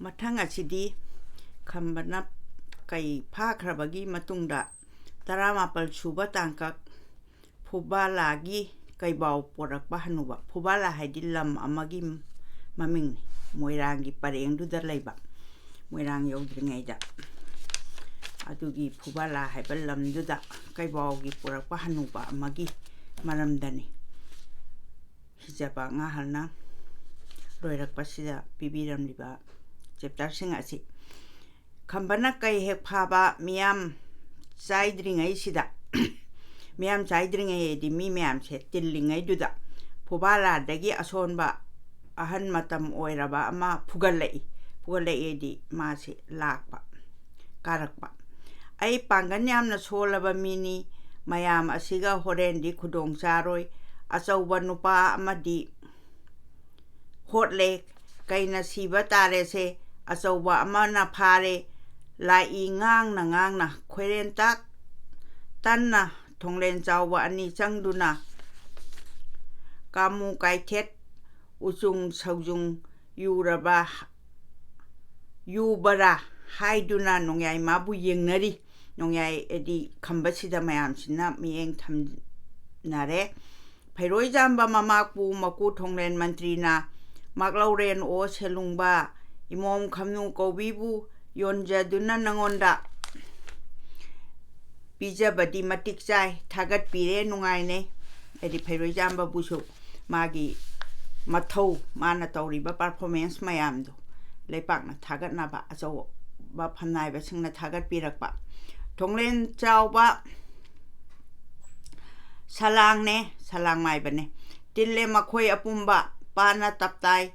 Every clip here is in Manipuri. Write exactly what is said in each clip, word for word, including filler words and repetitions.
ꯃꯊꯪ ꯑꯁꯤꯗꯤ ꯈꯝꯕꯅ ꯀꯩ ꯐꯥꯈ꯭ꯔꯕꯒꯤ ꯃꯇꯨꯡꯗ ꯇꯔꯥꯃꯥꯄꯜ ꯁꯨꯕ ꯇꯥꯡꯀꯛ ꯐꯨꯕꯥꯂꯥꯒꯤ ꯀꯩꯕꯥꯎ ꯄꯣꯔꯛꯄ ꯍꯅꯨꯕ꯫ ꯐꯨꯕꯥꯂꯥ ꯍꯥꯏꯗꯤ ꯂꯝ ꯑꯃꯒꯤ ꯃꯃꯤꯡꯅꯤ, ꯃꯣꯏꯔꯥꯡꯒꯤ ꯄꯔꯦꯡꯗꯨꯗ ꯂꯩꯕ, ꯃꯣꯏꯔꯥꯡ ꯌꯧꯗ꯭ꯔꯤꯉꯩꯗ꯫ ꯑꯗꯨꯒꯤ ꯐꯨꯕꯥꯂꯥ ꯍꯥꯏꯕ ꯂꯝꯗꯨꯗ ꯀꯩꯕꯥꯎꯒꯤ ꯄꯣꯔꯛꯄ ꯍꯅꯨꯕ ꯑꯃꯒꯤ ꯃꯔꯝꯗꯅꯤ ꯍꯤꯖꯕ ꯉꯥꯍꯜꯅ ꯂꯣꯏꯔꯛꯄꯁꯤꯗ ꯄꯤꯕꯤꯔꯝꯂꯤꯕ ꯆꯦꯞꯇꯔꯁꯤꯡ ꯑꯁꯤ꯫ ꯈꯝꯕꯅ ꯀꯩ ꯍꯦꯛ ꯐꯥꯕ ꯃꯤꯌꯥꯝ ꯆꯥꯏꯗ꯭ꯔꯤꯉꯩꯁꯤꯗ, ꯃꯤꯌꯥꯝ ꯆꯥꯏꯗ꯭ꯔꯤꯉꯩ ꯍꯥꯏꯗꯤ ꯃꯤ ꯃꯌꯥꯝꯁꯦ ꯇꯤꯜꯂꯤꯉꯩꯗꯨꯗ ꯐꯨꯕꯥꯂꯥꯗꯒꯤ ꯑꯁꯣꯟꯕ ꯑꯍꯟ ꯃꯇꯝ ꯑꯣꯏꯔꯕ ꯑꯃ ꯐꯨꯒꯠꯂꯛꯏ꯫ ꯐꯨꯒꯠꯂꯛꯏꯗꯤ ꯃꯥꯁꯤ ꯂꯥꯛꯄ, ꯀꯥꯔꯛꯄ꯫ "ꯑꯩ ꯄꯥꯡꯒꯜ ꯌꯥꯝꯅ ꯁꯣꯜꯂꯕ ꯃꯤꯅꯤ, ꯃꯌꯥꯝ ꯑꯁꯤꯒ ꯍꯣꯔꯦꯟꯗꯤ ꯈꯨꯗꯣꯡ ꯆꯥꯔꯣꯏ꯫ ꯑꯆꯧꯕ ꯅꯨꯄꯥ ꯑꯃꯗꯤ ꯍꯣꯠꯂꯦ, ꯀꯩꯅ ꯁꯤꯕ ꯇꯥꯔꯦꯁꯦ꯫ ꯑꯆꯧꯕ ꯑꯃꯅ ꯐꯥꯔꯦ"꯫ ꯂꯥꯛꯏ ꯉꯥꯡꯅ ꯉꯥꯡꯅ ꯈꯣꯏꯔꯦꯟ ꯇꯥꯛ ꯇꯟꯅ ꯊꯣꯡꯂꯦꯟ ꯆꯥꯎꯕ ꯑꯅꯤ ꯆꯪꯗꯨꯅ ꯀꯥꯃꯨ ꯀꯥꯏꯊꯦꯠ ꯎꯆꯨꯡ ꯁꯧꯖꯨꯡ ꯌꯨꯔꯕ, ꯌꯨꯕꯔꯥ ꯍꯥꯏꯗꯨꯅ ꯅꯣꯡꯌꯥꯏ ꯃꯥꯕꯨ ꯌꯦꯡꯅꯔꯤ꯫ ꯅꯣꯡꯌꯥꯏ ꯑꯗꯤ ꯈꯝꯕꯁꯤꯗ ꯃꯌꯥꯝꯁꯤꯅ ꯃꯤꯠꯌꯦꯡ ꯊꯝꯅꯔꯦ꯫ ꯐꯩꯔꯣꯏꯖꯥꯝꯕ ꯃꯃꯥꯛꯄꯨ ꯃꯀꯨ ꯊꯣꯡꯂꯦꯟ ꯃꯟꯇ꯭ꯔꯤꯅ ꯃꯥꯛꯂꯧꯔꯦꯟ ꯑꯣ ꯁꯦꯂꯨꯡꯕ ꯏꯃꯣꯝ ꯈꯝꯅꯨ ꯀꯧꯕꯤꯕꯨ ꯌꯣꯟꯖꯗꯨꯅ ꯅꯉꯣꯟꯗ ꯄꯤꯖꯕꯗꯤ ꯃꯇꯤꯛ ꯆꯥꯏ, ꯊꯥꯒꯠꯄꯤꯔꯦ, ꯅꯨꯡꯉꯥꯏꯅꯩ꯫ ꯍꯥꯏꯗꯤ ꯐꯩꯔꯣꯏꯖꯥꯝꯕꯕꯨꯁꯨ ꯃꯥꯒꯤ ꯃꯊꯧ, ꯃꯥꯅ ꯇꯧꯔꯤꯕ ꯄꯔꯐꯣꯔꯃꯦꯟꯁ ꯃꯌꯥꯝꯗꯣ ꯂꯩꯄꯥꯛꯅ ꯊꯥꯒꯠꯅꯕ, ꯑꯆꯧꯕ ꯐꯝꯅꯥꯏꯕꯁꯤꯡꯅ ꯊꯥꯒꯠꯄꯤꯔꯛꯄ꯫ ꯊꯣꯡꯂꯦꯟ ꯆꯥꯎꯕ ꯁꯂꯥꯡꯅꯦ, ꯁꯂꯥꯡ ꯃꯥꯏꯕꯅꯦ꯫ ꯇꯤꯜꯂꯦ ꯃꯈꯣꯏ ꯑꯄꯨꯝꯕ, ꯄꯥꯅ ꯇꯞꯇꯥꯏ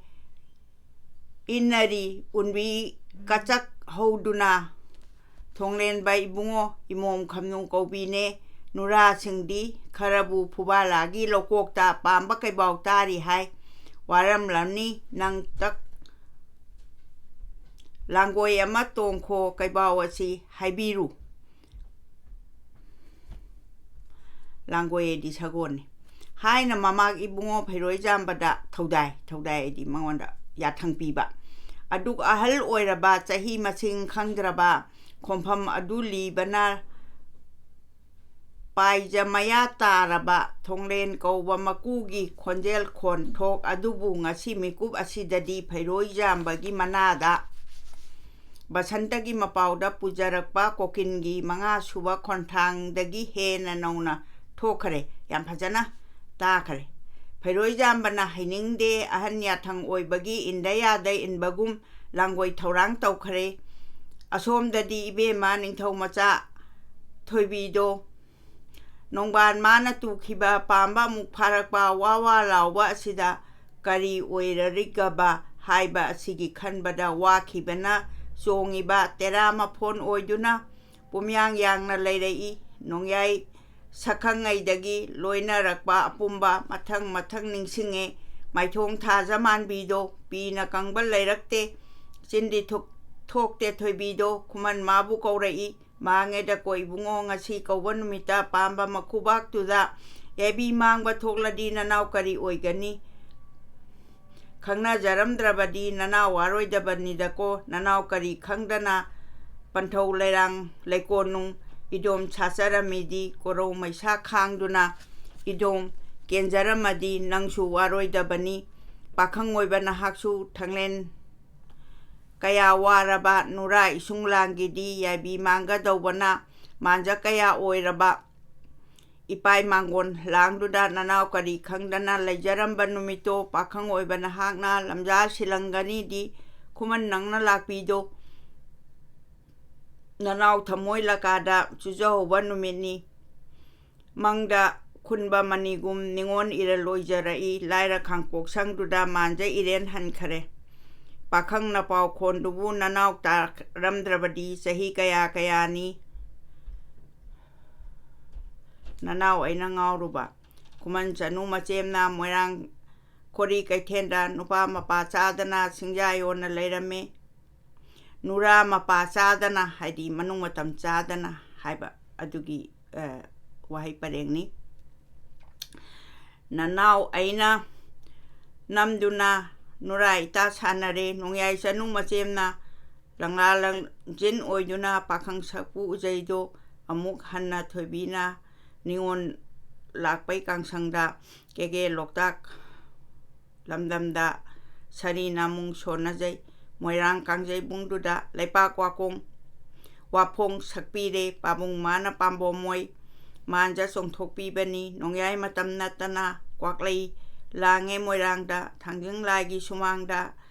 ꯏꯟꯅꯔꯤ ꯎꯟꯕꯤ ꯀꯆꯛ ꯍꯧꯗꯨꯅ꯫ ꯊꯣꯡꯂꯦꯟꯕ ꯏꯕꯨꯡꯉꯣ ꯏꯃꯣꯝ ꯈꯝꯅꯨ ꯀꯧꯕꯤꯅꯦ꯫ ꯅꯨꯔꯥꯁꯤꯡꯗꯤ ꯈꯔꯕꯨ ꯐꯨꯕꯥꯂꯥꯒꯤ ꯂꯧꯀꯣꯛꯇ ꯄꯥꯝꯕ ꯀꯩꯕꯥꯎ ꯇꯥꯔꯤ ꯍꯥꯏ꯫ ꯋꯥꯔꯝꯂꯝꯅꯤ ꯅꯪ ꯇꯛ꯫ ꯂꯥꯡꯒꯣꯏ ꯑꯃ ꯇꯣꯡꯈꯣ, ꯀꯩꯕꯥꯎ ꯑꯁꯤ ꯍꯥꯏꯕꯤꯔꯨ꯫ ꯂꯥꯡꯒꯣꯏ ꯑꯗꯤ ꯁꯒꯣꯜꯅꯤ꯫ ꯍꯥꯏꯅ ꯃꯃꯥꯛ ꯏꯕꯨꯡꯉꯣ ꯐꯩꯔꯣꯏꯖꯥꯝꯕꯗ ꯊꯧꯗꯥꯏ, ꯊꯧꯗꯥꯏ ꯑꯗꯤ ꯃꯉꯣꯟꯗ ꯌꯥꯊꯪ ꯄꯤꯕ꯫ ꯑꯗꯨꯛ ꯑꯍꯜ ꯑꯣꯏꯔꯕ, ꯆꯍꯤ ꯃꯁꯤꯡ ꯈꯪꯗ꯭ꯔꯕ ꯈꯣꯡꯐꯝ ꯑꯗꯨ ꯂꯤꯕꯅ ꯄꯥꯏꯖ ꯃꯌꯥ ꯇꯥꯔꯕ ꯊꯣꯡꯂꯦꯟ ꯀꯧꯕ ꯃꯀꯨꯒꯤ ꯈꯣꯟꯖꯦꯜ ꯈꯣꯟꯊꯣꯛ ꯑꯗꯨꯕꯨ ꯉꯁꯤ ꯃꯤꯀꯨꯞ ꯑꯁꯤꯗꯗꯤ ꯐꯩꯔꯣꯏ ꯌꯥꯝꯕꯒꯤ ꯃꯅꯥꯗ ꯕꯁꯟꯇꯒꯤ ꯃꯄꯥꯎꯗ ꯄꯨꯖꯔꯛꯄ ꯀꯣꯀꯤꯟꯒꯤ ꯃꯉꯥ ꯁꯨꯕ ꯈꯣꯟꯊꯥꯡꯗꯒꯤ ꯍꯦꯟꯅ ꯅꯧꯅ ꯊꯣꯛꯈ꯭ꯔꯦ꯫ ꯌꯥꯝ ꯐꯖꯅ ꯇꯥꯈ꯭ꯔꯦ꯫ ꯐꯩꯔꯣꯏ ꯌꯥꯝꯕꯅ ꯍꯩꯅꯤꯡꯗꯦ, ꯑꯍꯟ ꯌꯥꯊꯪ ꯑꯣꯏꯕꯒꯤ ꯏꯟꯗ ꯌꯥꯗ ꯏꯟꯕꯒꯨꯝ ꯂꯥꯡꯒꯣꯏ ꯊꯧꯔꯥꯡ ꯇꯧꯈ꯭ꯔꯦ꯫ ꯑꯁꯣꯝꯗꯗꯤ ꯏꯕꯦꯝꯃ ꯅꯤꯡꯊꯧ ꯃꯆꯥ ꯊꯣꯏꯕꯤꯗꯣ ꯅꯣꯡꯕꯥꯟ ꯃꯥꯅ ꯇꯨꯈꯤꯕ ꯄꯥꯝꯕ ꯑꯃꯨꯛ ꯐꯥꯔꯛꯄ ꯋꯥ ꯋꯥ ꯂꯥꯎꯕ ꯑꯁꯤꯗ ꯀꯔꯤ ꯑꯣꯏꯔꯔꯤꯒꯕ ꯍꯥꯏꯕ ꯑꯁꯤꯒꯤ ꯈꯟꯕꯗ ꯋꯥꯈꯤꯕꯅ ꯆꯣꯡꯉꯤꯕ ꯇꯦꯔꯥ ꯃꯐꯣꯟ ꯑꯣꯏꯗꯨꯅ ꯄꯨꯝꯌꯥꯡ ꯌꯥꯡꯅ ꯂꯩꯔꯛꯏ꯫ ꯅꯣꯡꯌꯥꯏ ꯁꯛꯈꯪꯉꯩꯗꯒꯤ ꯂꯣꯏꯅꯔꯛꯄ ꯑꯄꯨꯝꯕ ꯃꯊꯪ ꯃꯊꯪ ꯅꯤꯡꯁꯤꯡꯉꯦ꯫ ꯃꯥꯏꯊꯣꯡ ꯊꯥꯖ ꯃꯥꯟꯕꯤꯗꯣ ꯄꯤꯅ ꯀꯪꯕ ꯂꯩꯔꯛꯇꯦ꯫ ꯆꯤꯟꯗꯤ ꯊꯣꯛ-, ꯊꯣꯛꯇꯦ ꯊꯣꯏꯕꯤꯗꯣ ꯈꯨꯃꯟ ꯃꯥꯕꯨ ꯀꯧꯔꯛꯏ꯫ ꯃꯥꯡꯉꯦꯗꯀꯣ ꯏꯕꯨꯡꯉꯣ, ꯉꯁꯤ ꯀꯧꯕ ꯅꯨꯃꯤꯠꯇ ꯄꯥꯝꯕ ꯃꯈꯨꯕꯥꯛꯇꯨꯗ ꯌꯥꯏꯕꯤ ꯃꯥꯡꯕ ꯊꯣꯛꯂꯗꯤ ꯅꯅꯥꯎ ꯀꯔꯤ ꯑꯣꯏꯒꯅꯤ? ꯈꯪꯅꯖꯔꯝꯗ꯭ꯔꯕꯗꯤ ꯅꯅꯥꯎ ꯋꯥꯔꯣꯏꯗꯕꯅꯤꯗꯀꯣ, ꯅꯅꯥꯎ ꯀꯔꯤ ꯈꯪꯗꯅ ꯄꯟꯊꯧ ꯂꯩꯔꯥꯡ ꯂꯩꯀꯣꯟꯅꯨꯡ ꯏꯗꯣꯝ ꯁꯥꯆꯔꯝꯃꯤꯗꯤ, ꯀꯣꯔꯧ ꯃꯩꯁꯥ ꯈꯥꯡꯗꯨꯅ ꯏꯗꯣꯝ ꯀꯦꯟꯖꯔꯝꯃꯗꯤ ꯅꯪꯁꯨ ꯋꯥꯔꯣꯏꯗꯕꯅꯤ꯫ ꯄꯥꯈꯪ ꯑꯣꯏꯕ ꯅꯍꯥꯛꯁꯨ ꯊꯪꯂꯦꯟ ꯀꯌꯥ ꯋꯥꯔꯕ ꯅꯨꯔꯥ ꯏꯁꯨꯡ ꯂꯥꯡꯒꯤꯗꯤ ꯌꯥꯏꯕꯤ ꯃꯥꯡꯒꯗꯧꯕꯅ ꯃꯥꯟꯖ ꯀꯌꯥ ꯑꯣꯏꯔꯕ ꯏꯄꯥꯏ ꯃꯥꯡꯒꯣꯟ ꯂꯥꯡꯗꯨꯗ ꯅꯅꯥꯎ ꯀꯔꯤ ꯈꯪꯗꯅ ꯂꯩꯖꯔꯝꯕ ꯅꯨꯃꯤꯠꯇꯣ ꯄꯥꯈꯪ ꯑꯣꯏꯕ ꯅꯍꯥꯛꯅ ꯂꯝꯖꯥ ꯁꯤꯂꯪꯒꯅꯤꯗꯤ ꯈꯨꯃꯟ ꯅꯪꯅ ꯂꯥꯛꯄꯤꯗꯣ ꯅꯅꯥꯎ ꯊꯃꯣꯏ ꯂꯀꯥꯗ ꯆꯨꯖꯍꯧꯕ ꯅꯨꯃꯤꯠꯅꯤ꯫ ꯃꯪꯗ ꯈꯨꯟꯕ ꯃꯅꯤꯒꯨꯝ ꯅꯤꯉꯣꯟ ꯏꯔꯜ ꯑꯣꯏꯖꯔꯛꯏ꯫ ꯂꯥꯏꯔ ꯈꯥꯡꯄꯣꯛ ꯁꯪꯗꯨꯗ ꯃꯥꯟꯖ ꯏꯔꯦꯟ ꯍꯟꯈꯔꯦ꯫ ꯄꯥꯈꯪꯅ ꯄꯥꯎ ꯈꯣꯟꯗꯨꯕꯨ ꯅꯅꯥꯎ ꯇꯥꯔꯝꯗ꯭ꯔꯕꯗꯤ ꯆꯍꯤ ꯀꯌꯥ ꯀꯌꯥꯅꯤ ꯅꯅꯥꯎ ꯑꯩꯅ ꯉꯥꯎꯔꯨꯕ꯫ ꯈꯨꯃꯟ ꯆꯅꯨ ꯃꯆꯦꯝꯅ ꯃꯣꯏꯔꯥꯡ ꯈꯣꯔꯤ ꯀꯩꯊꯦꯜꯗ ꯅꯨꯄꯥ ꯃꯄꯥ ꯆꯥꯗꯅ ꯁꯤꯡꯖꯥ ꯌꯣꯟꯅ ꯂꯩꯔꯝꯃꯤ꯫ ꯅꯨꯔꯥ ꯃꯄꯥ ꯆꯥꯗꯅ, ꯍꯥꯏꯗꯤ ꯃꯅꯨꯡ ꯃꯇꯝ ꯆꯥꯗꯅ ꯍꯥꯏꯕ ꯑꯗꯨꯒꯤ, ꯑ, ꯋꯥꯍꯩ ꯄꯔꯦꯡꯅꯤ꯫ ꯅꯅꯥꯎ ꯑꯩꯅ ꯅꯝꯗꯨꯅ ꯅꯨꯔꯥ ꯏꯇꯥ ꯁꯥꯟꯅꯔꯦ꯫ ꯅꯣꯡꯌꯥꯏ ꯆꯅꯨ ꯃꯆꯦꯝꯅ ꯂꯪꯂꯥ ꯂꯪꯖꯤꯟ ꯑꯣꯏꯗꯨꯅ ꯄꯥꯈꯪ ꯁꯛꯄꯨ ꯎꯖꯩꯗꯣ ꯑꯃꯨꯛ ꯍꯟꯅ ꯊꯣꯏꯕꯤꯅ ꯅꯤꯉꯣꯜ ꯂꯥꯛꯄꯩ ꯀꯥꯡꯁꯪꯗ ꯀꯦꯒꯦ ꯂꯣꯛꯇꯥꯛ ꯂꯝꯗꯝꯗ ꯁꯥꯔꯤ ꯅꯥꯃꯨꯡ ꯁꯣꯟꯅꯖꯩ꯫ ꯃꯣꯏꯔꯥꯡ ꯀꯥꯡꯖꯩꯕꯨꯡꯗꯨꯗ ꯂꯩꯄꯥꯛ ꯋꯥꯀꯣꯡ ꯋꯥꯐꯣꯡ ꯁꯛꯄꯤꯔꯦ꯫ ꯄꯥꯕꯨꯡ ꯃꯥꯅ ꯄꯥꯝꯕꯣꯝ ꯑꯣꯏ ꯃꯥꯟꯖ ꯆꯣꯡꯊꯣꯛꯄꯤꯕꯅꯤ꯫ ꯅꯣꯡꯌꯥꯏ ꯃꯇꯝ ꯅꯠꯇꯅ ꯀ꯭ꯋꯥꯛꯂꯩ ꯂꯥꯡꯉꯦ ꯃꯣꯏꯔꯥꯡꯗ꯫ ꯊꯥꯡꯖꯤꯡ ꯂꯥꯏꯒꯤ ꯁꯨꯃꯥꯡꯗ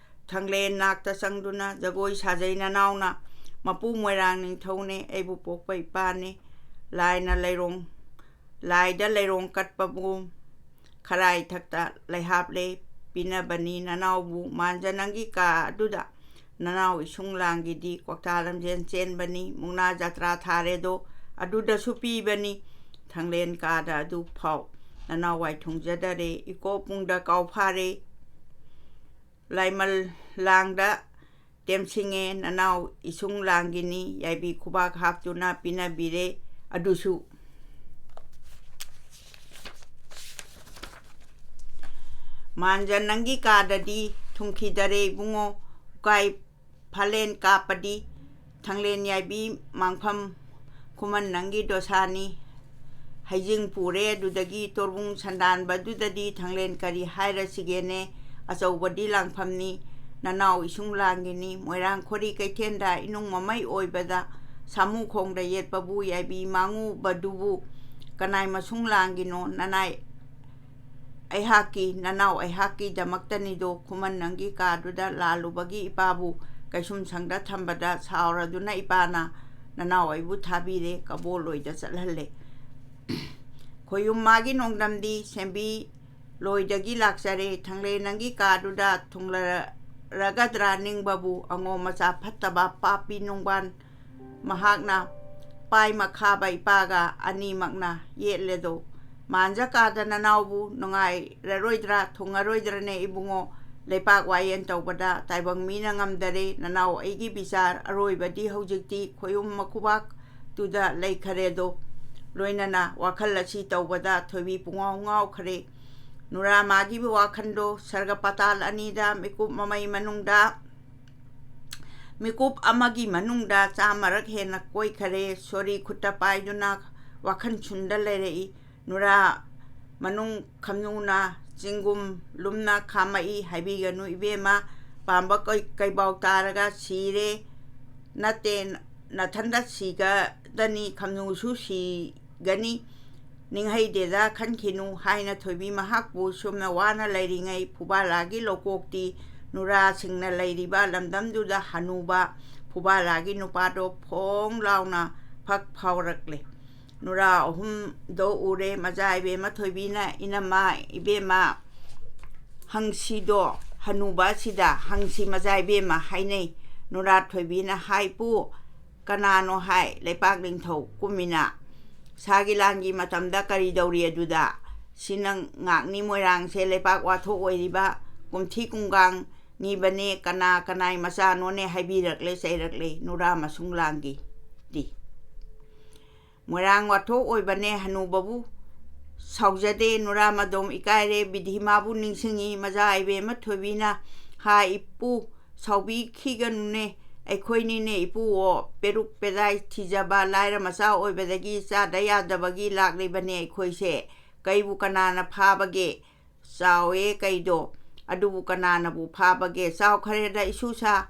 ꯊꯥꯡꯂꯦꯟ ꯅꯥꯛꯇ ꯆꯪꯗꯨꯅ ꯖꯒꯣꯏ ꯁꯥꯖꯩ ꯅꯅꯥꯎꯅ꯫ ꯃꯄꯨ ꯃꯣꯏꯔꯥꯡ ꯅꯤꯡꯊꯧꯅꯦ ꯑꯩꯕꯨ ꯄꯣꯛꯄ ꯏꯄꯥꯅꯦ꯫ ꯂꯥꯏꯅ ꯂꯩꯔꯣꯡ ꯂꯥꯏꯗ ꯂꯩꯔꯣꯡ ꯀꯠꯄꯕꯨ ꯈꯔꯥꯏ ꯊꯛꯇ ꯂꯩꯍꯥꯞꯂꯦ ꯄꯤꯅꯕꯅꯤ ꯅꯅꯥꯎꯕꯨ꯫ ꯃꯥꯟꯖ ꯅꯪꯒꯤ ꯀꯥ ꯑꯗꯨꯗ ꯅꯅꯥꯎ ꯏꯁꯨꯡ ꯂꯥꯡꯒꯤꯗꯤ ꯀ꯭ꯋꯥꯛꯇꯥ ꯂꯝꯖꯦꯟ ꯆꯦꯟꯕꯅꯤ꯫ ꯃꯨꯛꯅꯥ ꯖꯇ꯭ꯔꯥ ꯊꯥꯔꯦꯗꯣ ꯑꯗꯨꯗꯁꯨ ꯄꯤꯕꯅꯤ꯫ ꯊꯥꯡꯂꯦꯟ ꯀꯥꯗ ꯑꯗꯨ ꯐꯥꯎ ꯅꯅꯥꯎ ꯋꯥꯏ ꯊꯨꯡꯖꯗꯔꯦ꯫ ꯏꯀꯣ ꯄꯨꯡꯗ ꯀꯥꯎ ꯐꯥꯔꯦ꯫ ꯂꯥꯏꯃꯜ ꯂꯥꯡꯗ ꯇꯦꯝꯁꯤꯡꯉꯦ ꯅꯅꯥꯎ ꯏꯁꯨꯡ ꯂꯥꯡꯒꯤꯅꯤ꯫ ꯌꯥꯏꯕꯤ ꯈꯨꯕꯥꯛ ꯍꯥꯞꯇꯨꯅ ꯄꯤꯅꯕꯤꯔꯦ ꯑꯗꯨꯁꯨ꯫ ꯃꯥꯟꯖ ꯅꯪꯒꯤ ꯀꯥꯗꯗꯤ ꯊꯨꯡꯈꯤꯗꯔꯦ ꯏꯕꯨꯡꯉꯣ꯫ ꯎꯀꯥꯏ ꯐꯥꯂꯦꯟ ꯀꯥꯞꯄꯗꯤ ꯊꯥꯡꯂꯦꯟ ꯌꯥꯏꯕꯤ ꯃꯥꯡꯐꯝ ꯈꯨꯃꯟ ꯅꯪꯒꯤ ꯗꯣꯁꯥꯅꯤ꯫ ꯍꯩꯖꯤꯡ ꯄꯨꯔꯦ ꯑꯗꯨꯗꯒꯤ ꯇꯣꯔꯕꯨꯡ ꯁꯟꯗꯥꯟꯕꯗꯨꯗꯗꯤ ꯊꯥꯡꯂꯦꯟ ꯀꯔꯤ ꯍꯥꯏꯔꯁꯤꯒꯦꯅꯦ꯫ ꯑꯆꯧꯕꯗꯤ ꯂꯥꯡꯐꯝꯅꯤ ꯅꯅꯥꯎ ꯏꯁꯨꯡ ꯂꯥꯡꯒꯤꯅꯤ꯫ ꯃꯣꯏꯔꯥꯡ ꯈꯣꯔꯤ ꯀꯩꯊꯦꯜꯗ ꯏꯅꯨꯡ ꯃꯃꯩ ꯑꯣꯏꯕꯗ ꯁꯥꯃꯨ ꯈꯣꯡꯗ ꯌꯦꯠꯄꯕꯨ ꯌꯥꯏꯕꯤ ꯃꯥꯡꯉꯨꯕꯗꯨꯕꯨ ꯀꯅꯥꯏ ꯃꯁꯨꯡ ꯂꯥꯡꯒꯤꯅꯣ? ꯅꯅꯥꯏ ꯑꯩꯍꯥꯛꯀꯤ ꯅꯅꯥꯎ ꯑꯩꯍꯥꯛꯀꯤꯗꯃꯛꯇꯅꯤꯗꯣ꯫ ꯈꯨꯃꯟ ꯅꯪꯒꯤ ꯀꯥꯗꯨꯗ ꯂꯥꯜꯂꯨꯕꯒꯤ ꯏꯄꯥꯕꯨ ꯀꯩꯁꯨꯝꯁꯪꯗ ꯊꯝꯕꯗ ꯁꯥꯎꯔꯗꯨꯅ ꯏꯄꯥꯅ ꯅꯅꯥꯎ ꯑꯩꯕꯨ ꯊꯥꯕꯤꯔꯦ ꯀꯕꯣꯜꯂꯣꯏꯗ ꯆꯠꯍꯜꯂꯦ꯫ ꯈꯣꯌꯨꯝ ꯃꯥꯒꯤ ꯅꯣꯡꯗꯝꯗꯤ ꯁꯦꯝꯕꯤ ꯂꯣꯏꯗꯒꯤ ꯂꯥꯛꯆꯔꯦ꯫ ꯊꯥꯡꯂꯦꯟ ꯅꯪꯒꯤ ꯀꯥꯗꯨꯗ ꯊꯨꯡꯂꯔꯒꯗ꯭ꯔꯥ ꯅꯤꯡꯕꯕꯨ ꯑꯉꯣꯝ ꯃꯆꯥ ꯐꯠꯇꯕ ꯄꯥꯄꯤ ꯅꯨꯡꯕꯥꯟ ꯃꯍꯥꯛꯅ ꯄꯥꯏ ꯃꯈꯥꯕ ꯏꯄꯥꯒ ꯑꯅꯤꯃꯛꯅ ꯌꯦꯠꯂꯦꯗꯣ꯫ ꯃꯥꯟꯖ ꯀꯥꯗ ꯅꯅꯥꯎꯕꯨ ꯅꯨꯡꯉꯥꯏꯔꯔꯣꯏꯗ꯭ꯔꯥ ꯊꯨꯡꯉꯔꯣꯏꯗ꯭ꯔꯅꯦ ꯏꯕꯨꯡꯉꯣ꯫ ꯂꯩꯄꯥꯛ ꯋꯥꯌꯦꯟ ꯇꯧꯕꯗ ꯇꯥꯏꯕꯪ ꯃꯤꯅ ꯉꯝꯗꯔꯦ꯫ ꯅꯅꯥꯎ ꯑꯩꯒꯤ ꯕꯤꯆꯥꯔ ꯑꯔꯣꯏꯕꯗꯤ ꯍꯧꯖꯤꯛꯇꯤ ꯈꯣꯌꯨꯝ ꯃꯈꯨꯕꯥꯛꯇꯨꯗ ꯂꯩꯈꯔꯦꯗꯣ꯫ ꯂꯣꯏꯅꯅ ꯋꯥꯈꯜ ꯑꯁꯤ ꯇꯧꯕꯗ ꯊꯣꯏꯕꯤ ꯄꯨꯡꯉꯥꯎ ꯉꯥꯎꯈ꯭ꯔꯦ꯫ ꯅꯨꯔꯥ ꯃꯥꯒꯤ ꯋꯥꯈꯜꯗꯣ ꯁꯔꯒ ꯄꯇꯥꯜ ꯑꯅꯤꯗ ꯃꯤꯀꯨꯞ ꯃꯃꯩ ꯃꯅꯨꯡꯗ, ꯃꯤꯀꯨꯞ ꯑꯃꯒꯤ ꯃꯅꯨꯡꯗ ꯆꯥꯝꯃꯔꯛ ꯍꯦꯟꯅ ꯀꯣꯏꯈꯔꯦ꯫ ꯁꯣꯔꯤ ꯈꯨꯠꯇ ꯄꯥꯏꯗꯨꯅ ꯋꯥꯈꯜ ꯁꯨꯟꯗ ꯂꯩꯔꯛꯏ꯫ ꯅꯨꯔꯥ ꯃꯅꯨꯡ ꯈꯝꯅꯨꯅ ꯆꯤꯡꯒꯨꯝ ꯂꯨꯝꯅ ꯈꯥꯝꯃꯛꯏ꯫ "ꯍꯥꯏꯕꯤꯒꯅꯨ ꯏꯕꯦꯝꯃ, ꯄꯥꯝꯕ ꯀꯩ-, ꯀꯩꯕꯥꯎ ꯇꯥꯔꯒ ꯁꯤꯔꯦ ꯅꯠꯇꯦ, ꯅꯊꯟꯗ ꯁꯤꯒꯗꯅꯤ, ꯈꯝꯅꯨꯁꯨ ꯁꯤꯒꯅꯤ, ꯅꯤꯡꯍꯩꯗꯦꯗ ꯈꯟꯈꯤꯅꯨ" ꯍꯥꯏꯅ ꯊꯣꯏꯕꯤ ꯃꯍꯥꯛꯄꯨ ꯁꯨꯝꯅ ꯋꯥꯅ ꯂꯩꯔꯤꯉꯩ ꯐꯨꯕꯥꯂꯥꯒꯤ ꯂꯧꯀꯣꯛꯇꯤ ꯅꯨꯔꯥꯁꯤꯡꯅ ꯂꯩꯔꯤꯕ ꯂꯝꯗꯝꯗꯨꯗ ꯍꯅꯨꯕ ꯐꯨꯕꯥꯂꯥꯒꯤ ꯅꯨꯄꯥꯗꯣ ꯐꯣꯡ ꯂꯥꯎꯅ ꯐꯛ ꯐꯥꯎꯔꯛꯂꯦ꯫ ꯅꯨꯔꯥ ꯑꯍꯨꯝꯗꯣ ꯎꯔꯦ꯫ ꯃꯆꯥ ꯏꯕꯦꯝꯃ ꯊꯣꯏꯕꯤꯅ, "ꯏꯅꯝꯃ, ꯏꯕꯦꯝꯃ, ꯍꯪꯁꯤꯗꯣ ꯍꯅꯨꯕ ꯑꯁꯤꯗ ꯍꯪꯁꯤ ꯃꯆꯥ ꯏꯕꯦꯝꯃ" ꯍꯥꯏꯅꯩ꯫ ꯅꯨꯔꯥ ꯊꯣꯏꯕꯤꯅ ꯍꯥꯏ, "ꯄꯨ, ꯀꯅꯥꯅꯣ ꯍꯥꯏ? ꯂꯩꯄꯥꯛ ꯅꯤꯡꯊꯧ ꯀꯨꯝꯃꯤꯅ ꯁꯥꯒꯤ ꯂꯥꯟꯒꯤ ꯃꯇꯝꯗ ꯀꯔꯤ ꯇꯧꯔꯤ ꯑꯗꯨꯗ? ꯁꯤ ꯅꯪ ꯉꯥꯛꯅꯤ ꯃꯣꯏꯔꯥꯡꯁꯦ ꯂꯩꯄꯥꯛ ꯋꯥꯊꯣꯛ ꯑꯣꯏꯔꯤꯕ ꯀꯨꯝꯊꯤ ꯀꯨꯡꯒꯥꯡ ꯅꯤꯕꯅꯦ, ꯀꯅꯥ ꯀꯅꯥꯏ ꯃꯆꯥꯅꯣꯅꯦ?" ꯍꯥꯏꯕꯤꯔꯛꯂꯦ, ꯆꯩꯔꯛꯂꯦ ꯅꯨꯔꯥ ꯃꯁꯨꯡ ꯂꯥꯡꯒꯤꯗꯤ꯫ "ꯃꯣꯏꯔꯥꯡ ꯋꯥꯊꯣꯛ ꯑꯣꯏꯕꯅꯦ, ꯍꯅꯨꯕꯕꯨ ꯁꯥꯎꯖꯗꯦ, ꯅꯨꯔꯥ ꯃꯗꯣꯝ ꯏꯀꯥꯏꯔꯦ, ꯕꯤꯙꯤ ꯃꯥꯕꯨ ꯅꯤꯡꯁꯤꯡꯉꯤ"꯫ ꯃꯆꯥ ꯏꯕꯦꯝꯃ ꯊꯣꯏꯕꯤꯅ ꯍꯥꯏ, "ꯏꯄꯨ, ꯁꯥꯎꯕꯤꯈꯤꯒꯅꯨꯅꯦ, ꯑꯩꯈꯣꯏꯅꯤꯅꯦ ꯏꯄꯨꯋꯣ, ꯄꯦꯔꯨꯛ ꯄꯦꯗꯥꯏ ꯊꯤꯖꯕ ꯂꯥꯏꯔ ꯃꯆꯥ ꯑꯣꯏꯕꯗꯒꯤ ꯆꯥꯗ ꯌꯥꯗꯕꯒꯤ ꯂꯥꯛꯂꯤꯕꯅꯦ ꯑꯩꯈꯣꯏꯁꯦ꯫ ꯀꯩꯕꯨ ꯀꯅꯥꯅ ꯐꯥꯕꯒꯦ? ꯆꯥꯎꯋꯦ ꯀꯩꯗꯣ, ꯑꯗꯨꯕꯨ ꯀꯅꯥꯅꯕꯨ ꯐꯥꯕꯒꯦ? ꯆꯥꯎꯈꯔꯦꯗ ꯏꯁꯨꯁꯥ,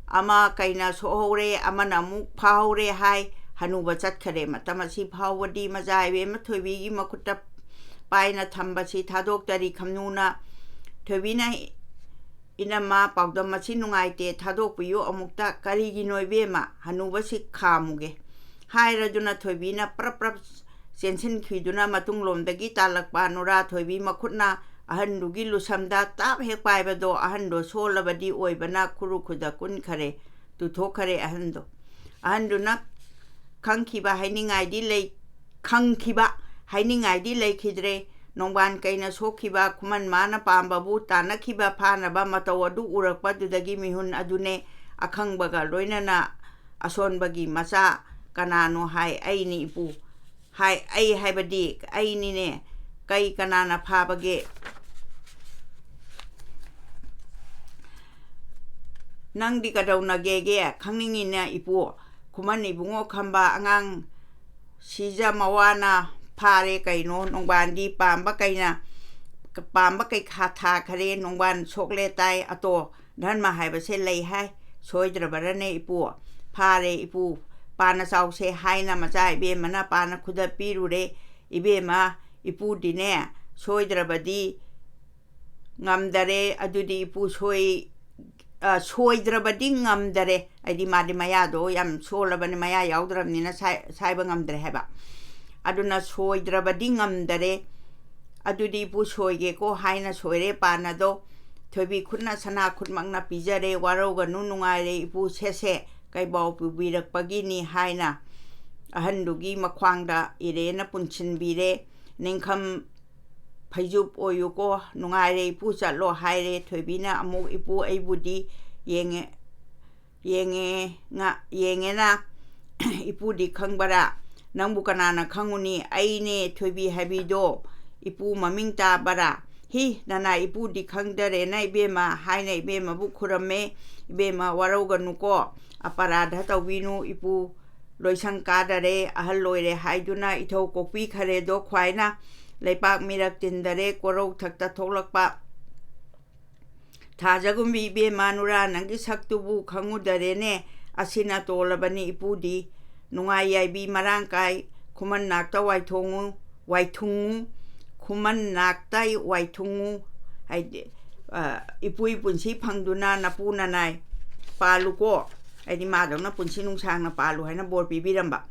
ꯑꯃ ꯀꯩꯅ ꯁꯣꯛꯍꯧꯔꯦ, ꯑꯃꯅ ꯑꯃꯨꯛ ꯐꯥꯍꯧꯔꯦ" ꯍꯥꯏ꯫ ꯍꯅꯨꯕ ꯆꯠꯈꯔꯦ꯫ ꯃꯇꯝ ꯑꯁꯤ ꯐꯥꯎꯕꯗꯤ ꯃꯆꯥ ꯏꯕꯦꯝꯃ ꯊꯣꯏꯕꯤꯒꯤ ꯃꯈꯨꯠꯇ ꯄꯥꯏꯅ ꯊꯝꯕꯁꯤ ꯊꯥꯗꯣꯛꯇꯔꯤ꯫ ꯈꯝꯅꯨꯅ ꯊꯣꯏꯕꯤꯅ, "ꯏꯅꯝꯃ, ꯄꯥꯎꯗꯝ ꯑꯁꯤ ꯅꯨꯡꯉꯥꯏꯇꯦ, ꯊꯥꯗꯣꯛꯄꯤꯌꯨ ꯑꯃꯨꯛꯇ"꯫ "ꯀꯔꯤꯒꯤꯅꯣ ꯏꯕꯦꯝꯃ? ꯍꯅꯨꯕꯁꯤ ꯈꯥꯝꯃꯨꯒꯦ" ꯍꯥꯏꯔꯗꯨꯅ ꯊꯣꯏꯕꯤꯅ ꯄ꯭ꯔꯞ ꯄ꯭ꯔꯞ ꯆꯦꯟꯁꯤꯟꯈꯤꯗꯨꯅ ꯃꯇꯨꯡꯂꯣꯝꯗꯒꯤ ꯇꯥꯜꯂꯛꯄ ꯅꯨꯔꯥ ꯊꯣꯏꯕꯤ ꯃꯈꯨꯠꯅ ꯑꯍꯟꯗꯨꯒꯤ ꯂꯨꯁꯝꯗ ꯇꯥꯞ ꯍꯦꯛ ꯄꯥꯏꯕꯗꯣ, ꯑꯍꯟꯗꯣ ꯁꯣꯜꯂꯕꯗꯤ ꯑꯣꯏꯕꯅ ꯈꯨꯔꯨ ꯈꯨꯗ ꯀꯨꯟꯈꯔꯦ, ꯇꯨꯊꯣꯛꯈꯔꯦ ꯑꯍꯟꯗꯣ꯫ ꯑꯍꯟꯗꯨꯅ ꯈꯪꯈꯤꯕ ꯍꯥꯏꯅꯤꯡꯉꯥꯏꯗꯤ ꯂꯩ-, ꯈꯪꯈꯤꯕ ꯍꯥꯏꯅꯤꯡꯉꯥꯏꯗꯤ ꯂꯩꯈꯤꯗ꯭ꯔꯦ꯫ ꯅꯣꯡꯕꯥꯟ ꯀꯩꯅ ꯁꯣꯛꯈꯤꯕ, ꯈꯨꯃꯟ ꯃꯥꯅ ꯄꯥꯝꯕꯕꯨ ꯇꯥꯟꯅꯈꯤꯕ ꯐꯥꯅꯕ ꯃꯇꯧ ꯑꯗꯨ ꯎꯔꯛꯄꯗꯨꯗꯒꯤ ꯃꯤꯍꯨꯟ ꯑꯗꯨꯅꯦ ꯑꯈꯪꯕꯒ ꯂꯣꯏꯅꯅ ꯑꯁꯣꯟꯕꯒꯤ ꯃꯆꯥ ꯀꯅꯥꯅꯣ ꯍꯥꯏ꯫ "ꯑꯩꯅꯤ ꯏꯄꯨ" ꯍꯥꯏ꯫ "ꯑꯩ ꯍꯥꯏꯕꯗꯤ ꯑꯩꯅꯤꯅꯦ"꯫ ꯀꯩ ꯀꯅꯥꯅ ꯐꯥꯕꯒꯦ? ꯅꯪꯗꯤ ꯀꯩꯗꯧꯅꯒꯦꯒꯦ ꯈꯪꯅꯤꯡꯉꯤꯅ ꯏꯄꯨ꯫ ꯈꯨꯃꯟ ꯏꯕꯨꯡꯉꯣ ꯈꯝꯕ ꯑꯉꯥꯡ ꯁꯤꯖ ꯃꯋꯥꯅ ꯐꯥꯔꯦ ꯀꯩꯅꯣ? ꯅꯣꯡꯕꯥꯟꯗꯤ ꯄꯥꯝꯕ ꯀꯩꯅ, ꯄꯥꯝꯕ ꯀꯩꯈꯥ ꯊꯥꯈꯔꯦ꯫ ꯅꯣꯡꯕꯥꯟ ꯁꯣꯛꯂꯦ ꯇꯥꯏ꯫ ꯑꯇꯣ ꯙꯔꯃ ꯍꯥꯏꯕꯁꯦ ꯂꯩ ꯍꯥꯏ꯫ ꯁꯣꯏꯗ꯭ꯔꯕꯔꯅꯦ ꯏꯄꯨ? ꯐꯥꯔꯦ ꯏꯄꯨ, ꯄꯥꯅ ꯆꯥꯎꯁꯦ ꯍꯥꯏꯅ ꯃꯆꯥ ꯏꯕꯦꯝꯃꯅ ꯄꯥꯅ ꯈꯨꯗ ꯄꯤꯔꯨꯔꯦ꯫ ꯏꯕꯦꯝꯃ, ꯏꯄꯨꯗꯤꯅꯦ ꯁꯣꯏꯗ꯭ꯔꯕꯗꯤ ꯉꯝꯗꯔꯦ꯫ ꯑꯗꯨꯗꯤ ꯏꯄꯨ ꯁꯣꯏ-, ꯑ, ꯁꯣꯏꯗ꯭ꯔꯕꯗꯤ ꯉꯝꯗꯔꯦ꯫ ꯍꯥꯏꯗꯤ ꯃꯥꯗꯤ ꯃꯌꯥꯗꯣ ꯌꯥꯝ ꯁꯣꯜꯂꯕꯅꯤ, ꯃꯌꯥ ꯌꯥꯎꯗ꯭ꯔꯕꯅꯤꯅ ꯁꯥꯏ-, ꯁꯥꯏꯕ ꯉꯝꯗ꯭ꯔꯦ ꯍꯥꯏꯕ꯫ ꯑꯗꯨꯅ ꯁꯣꯏꯗ꯭ꯔꯕꯗꯤ ꯉꯝꯗꯔꯦ꯫ ꯑꯗꯨꯗꯤ ꯏꯄꯨ ꯁꯣꯏꯒꯦꯀꯣ ꯍꯥꯏꯅ ꯁꯣꯏꯔꯦ ꯄꯥꯅꯗꯣ꯫ ꯊꯣꯏꯕꯤ ꯈꯨꯠꯅ ꯁꯅꯥ ꯈꯨꯠꯃꯛꯅ ꯄꯤꯖꯔꯦ꯫ ꯋꯥꯔꯧꯒꯅꯨ, ꯅꯨꯡꯉꯥꯏꯔꯦ ꯏꯄꯨ, ꯁꯦꯁꯦ ꯀꯩꯕꯥꯎ ꯄꯨꯕꯤꯔꯛꯄꯒꯤꯅꯤ ꯍꯥꯏꯅ ꯑꯍꯟꯗꯨꯒꯤ ꯃꯈ꯭ꯋꯥꯡꯗ ꯏꯔꯦꯅ ꯄꯨꯟꯁꯤꯟꯕꯤꯔꯦ꯫ ꯅꯤꯡꯈꯝ ꯐꯩꯖꯨꯞ ꯑꯣꯏꯌꯨꯀꯣ, ꯅꯨꯡꯉꯥꯏꯔꯦ ꯏꯄꯨ, ꯆꯠꯂꯣ ꯍꯥꯏꯔꯦ꯫ ꯊꯣꯏꯕꯤꯅ ꯑꯃꯨꯛ, "ꯏꯄꯨ, ꯑꯩꯕꯨꯗꯤ ꯌꯦꯡꯉꯦ, ꯌꯦꯡꯉꯦ, ꯉ-, ꯌꯦꯡꯉꯦꯅ ꯏꯄꯨꯗꯤ ꯈꯪꯕꯔꯥ? ꯅꯪꯕꯨ ꯀꯅꯥꯅ ꯈꯪꯉꯨꯅꯤ? ꯑꯩꯅꯦ ꯊꯣꯏꯕꯤ ꯍꯥꯏꯕꯤꯗꯣ, ꯏꯄꯨ ꯃꯃꯤꯡ ꯇꯥꯕꯔꯥ?" "ꯍꯤ, ꯅꯅꯥ ꯏꯄꯨꯗꯤ ꯈꯪꯗꯔꯦꯅ ꯏꯕꯦꯝꯃ" ꯍꯥꯏꯅ ꯏꯕꯦꯝꯃꯕꯨ ꯈꯨꯔꯝꯃꯦ꯫ "ꯏꯕꯦꯝꯃ, ꯋꯥꯔꯧꯒꯅꯨꯀꯣ, ꯑꯄꯔꯥꯙ ꯇꯧꯕꯤꯅꯨ꯫ ꯏꯄꯨ ꯂꯣꯏꯁꯪ ꯀꯥꯗꯔꯦ, ꯑꯍꯜ ꯑꯣꯏꯔꯦ ꯍꯥꯏꯗꯨꯅ ꯏꯊꯧ ꯀꯣꯛꯄꯤꯈꯔꯦꯗꯣ ꯈ꯭ꯋꯥꯏꯅ꯫ ꯂꯩꯄꯥꯛ ꯃꯤꯔꯛ ꯇꯤꯟꯗꯔꯦ, ꯀꯣꯔꯧ ꯊꯛꯇ ꯊꯣꯛꯂꯛꯄ꯫ ꯊꯥꯖꯒꯨꯝꯕꯤ ꯏꯕꯦꯝꯃ, ꯅꯨꯔꯥ ꯅꯪꯒꯤ ꯁꯛꯇꯨꯕꯨ ꯈꯪꯉꯨꯗꯔꯦꯅꯦ꯫ ꯑꯁꯤꯅ ꯇꯣꯜꯂꯕꯅꯤ ꯏꯄꯨꯗꯤ꯫ ꯅꯨꯡꯉꯥꯏ ꯌꯥꯏꯕꯤ ꯃꯔꯥꯡ ꯀꯥꯏ, ꯈꯨꯃꯟ ꯅꯥꯛꯇ ꯋꯥꯏꯊꯣꯡꯉꯨ, ꯋꯥꯏꯊꯨꯡꯉꯨ, ꯈꯨꯃꯟ ꯅꯥꯛꯇ ꯋꯥꯏꯊꯨꯡꯉꯨ"꯫ ꯍꯥꯏꯗꯤ, ꯑ, ꯏꯄꯨꯒꯤ ꯄꯨꯟꯁꯤ ꯐꯪꯗꯨꯅ ꯅꯄꯨ ꯅꯅꯥꯏ ꯄꯥꯜꯂꯨꯀꯣ꯫ ꯍꯥꯏꯗꯤ ꯃꯥꯗꯧꯅ ꯄꯨꯟꯁꯤ ꯅꯨꯡꯁꯥꯡꯅ ꯄꯥꯜꯂꯨ ꯍꯥꯏꯅ ꯕꯣꯔ ꯄꯤꯕꯤꯔꯝꯕ꯫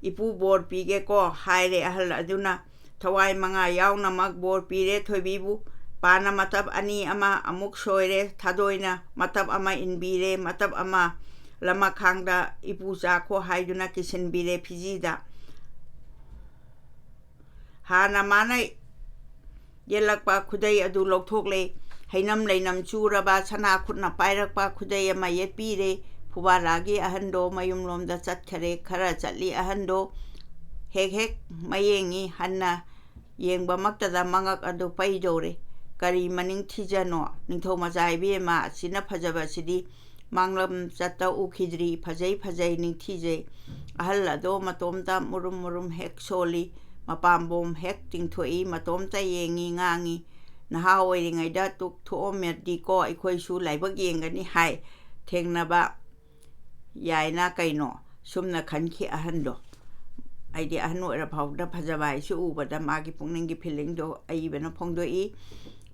"ꯏꯄꯨ ꯕꯣꯔ ꯄꯤꯒꯦꯀꯣ" ꯍꯥꯏꯔꯦ ꯑꯍꯜ ꯑꯗꯨꯅ꯫ ꯊꯋꯥꯏ ꯃꯉꯥ ꯌꯥꯎꯅꯃꯛ ꯕꯣꯔ ꯄꯤꯔꯦ ꯊꯣꯏꯕꯤꯕꯨ꯫ ꯄꯥꯅ ꯃꯇꯞ ꯑꯅꯤ ꯑꯃ ꯑꯃꯨꯛ ꯁꯣꯏꯔꯦ, ꯊꯥꯗꯣꯏꯅ ꯃꯇꯞ ꯑꯃ ꯏꯟꯕꯤꯔꯦ, ꯃꯇꯞ ꯑꯃ ꯂꯃꯈꯥꯡꯗ "ꯏꯄꯨ ꯆꯥꯈꯣ" ꯍꯥꯏꯗꯨꯅ ꯀꯤꯁꯤꯟꯕꯤꯔꯦ ꯐꯤꯖꯤꯗ꯫ ꯍꯥꯟꯅ ꯃꯥꯅ ꯌꯦꯠꯂꯛꯄ ꯈꯨꯗꯩ ꯑꯗꯨ ꯂꯧꯊꯣꯛꯂꯦ꯫ ꯍꯩꯅꯝ ꯂꯩꯅꯝ ꯆꯨꯔꯕ ꯁꯅꯥ ꯈꯨꯠꯅ ꯄꯥꯏꯔꯛꯄ ꯈꯨꯗꯩ ꯑꯃ ꯌꯦꯠꯄꯤꯔꯦ꯫ ꯐꯨꯕꯥꯂꯥꯒꯤ ꯑꯍꯟꯗꯣ ꯃꯌꯨꯝꯂꯣꯝꯗ ꯆꯠꯈꯔꯦ꯫ ꯈꯔ ꯆꯠꯂꯤ ꯑꯍꯟꯗꯣ ꯍꯦꯛ ꯍꯦꯛ ꯃꯌꯦꯡꯉꯤ꯫ ꯍꯟꯅ ꯌꯦꯡꯕꯃꯛꯇꯗ ꯃꯉꯛ ꯑꯗꯨ ꯄꯩꯗꯧꯔꯦ꯫ ꯀꯔꯤ ꯃꯅꯤꯡ ꯊꯤꯖꯅꯣ? ꯅꯤꯡꯊꯧ ꯃꯆꯥ ꯏꯕꯦꯝꯃ, ꯑꯁꯤꯅ ꯐꯖꯕꯁꯤꯗꯤ ꯃꯥꯡꯂꯝ ꯆꯠꯇ ꯎꯈꯤꯗ꯭ꯔꯤ꯫ ꯐꯖꯩ, ꯐꯖꯩ, ꯅꯤꯡꯊꯤꯖꯩ꯫ ꯑꯍꯜ ꯑꯗꯣ ꯃꯇꯣꯝꯇ ꯃꯨꯔꯨꯝ ꯃꯨꯔꯨꯝ ꯍꯦꯛ ꯁꯣꯜꯂꯤ꯫ ꯃꯄꯥꯝꯕꯣꯝ ꯍꯦꯛ ꯇꯤꯡꯊꯣꯛꯏ꯫ ꯃꯇꯣꯝꯇ ꯌꯦꯡꯉꯤ, ꯉꯥꯡꯉꯤ꯫ ꯅꯍꯥ ꯑꯣꯏꯔꯤꯉꯩꯗ ꯇꯨꯛ ꯊꯣꯛꯑꯝꯃꯗꯤꯀꯣ ꯑꯩꯈꯣꯏꯁꯨ ꯂꯥꯏꯕꯛ ꯌꯦꯡꯒꯅꯤ ꯍꯥꯏ꯫ ꯊꯦꯡꯅꯕ ꯌꯥꯏꯅ ꯀꯩꯅꯣ? ꯁꯨꯝꯅ ꯈꯟꯈꯤ ꯑꯍꯟꯗꯣ꯫ ꯑꯩꯗꯤ ꯑꯍꯟ ꯑꯣꯏꯔ ꯐꯥꯎꯕꯗ ꯐꯖꯕ ꯍꯥꯏꯁꯤ ꯎꯕꯗ ꯃꯥꯒꯤ ꯄꯨꯛꯅꯤꯡꯒꯤ ꯐꯤꯂꯤꯡꯗꯣ ꯑꯏꯕꯅ ꯐꯣꯡꯗꯣꯛꯏ꯫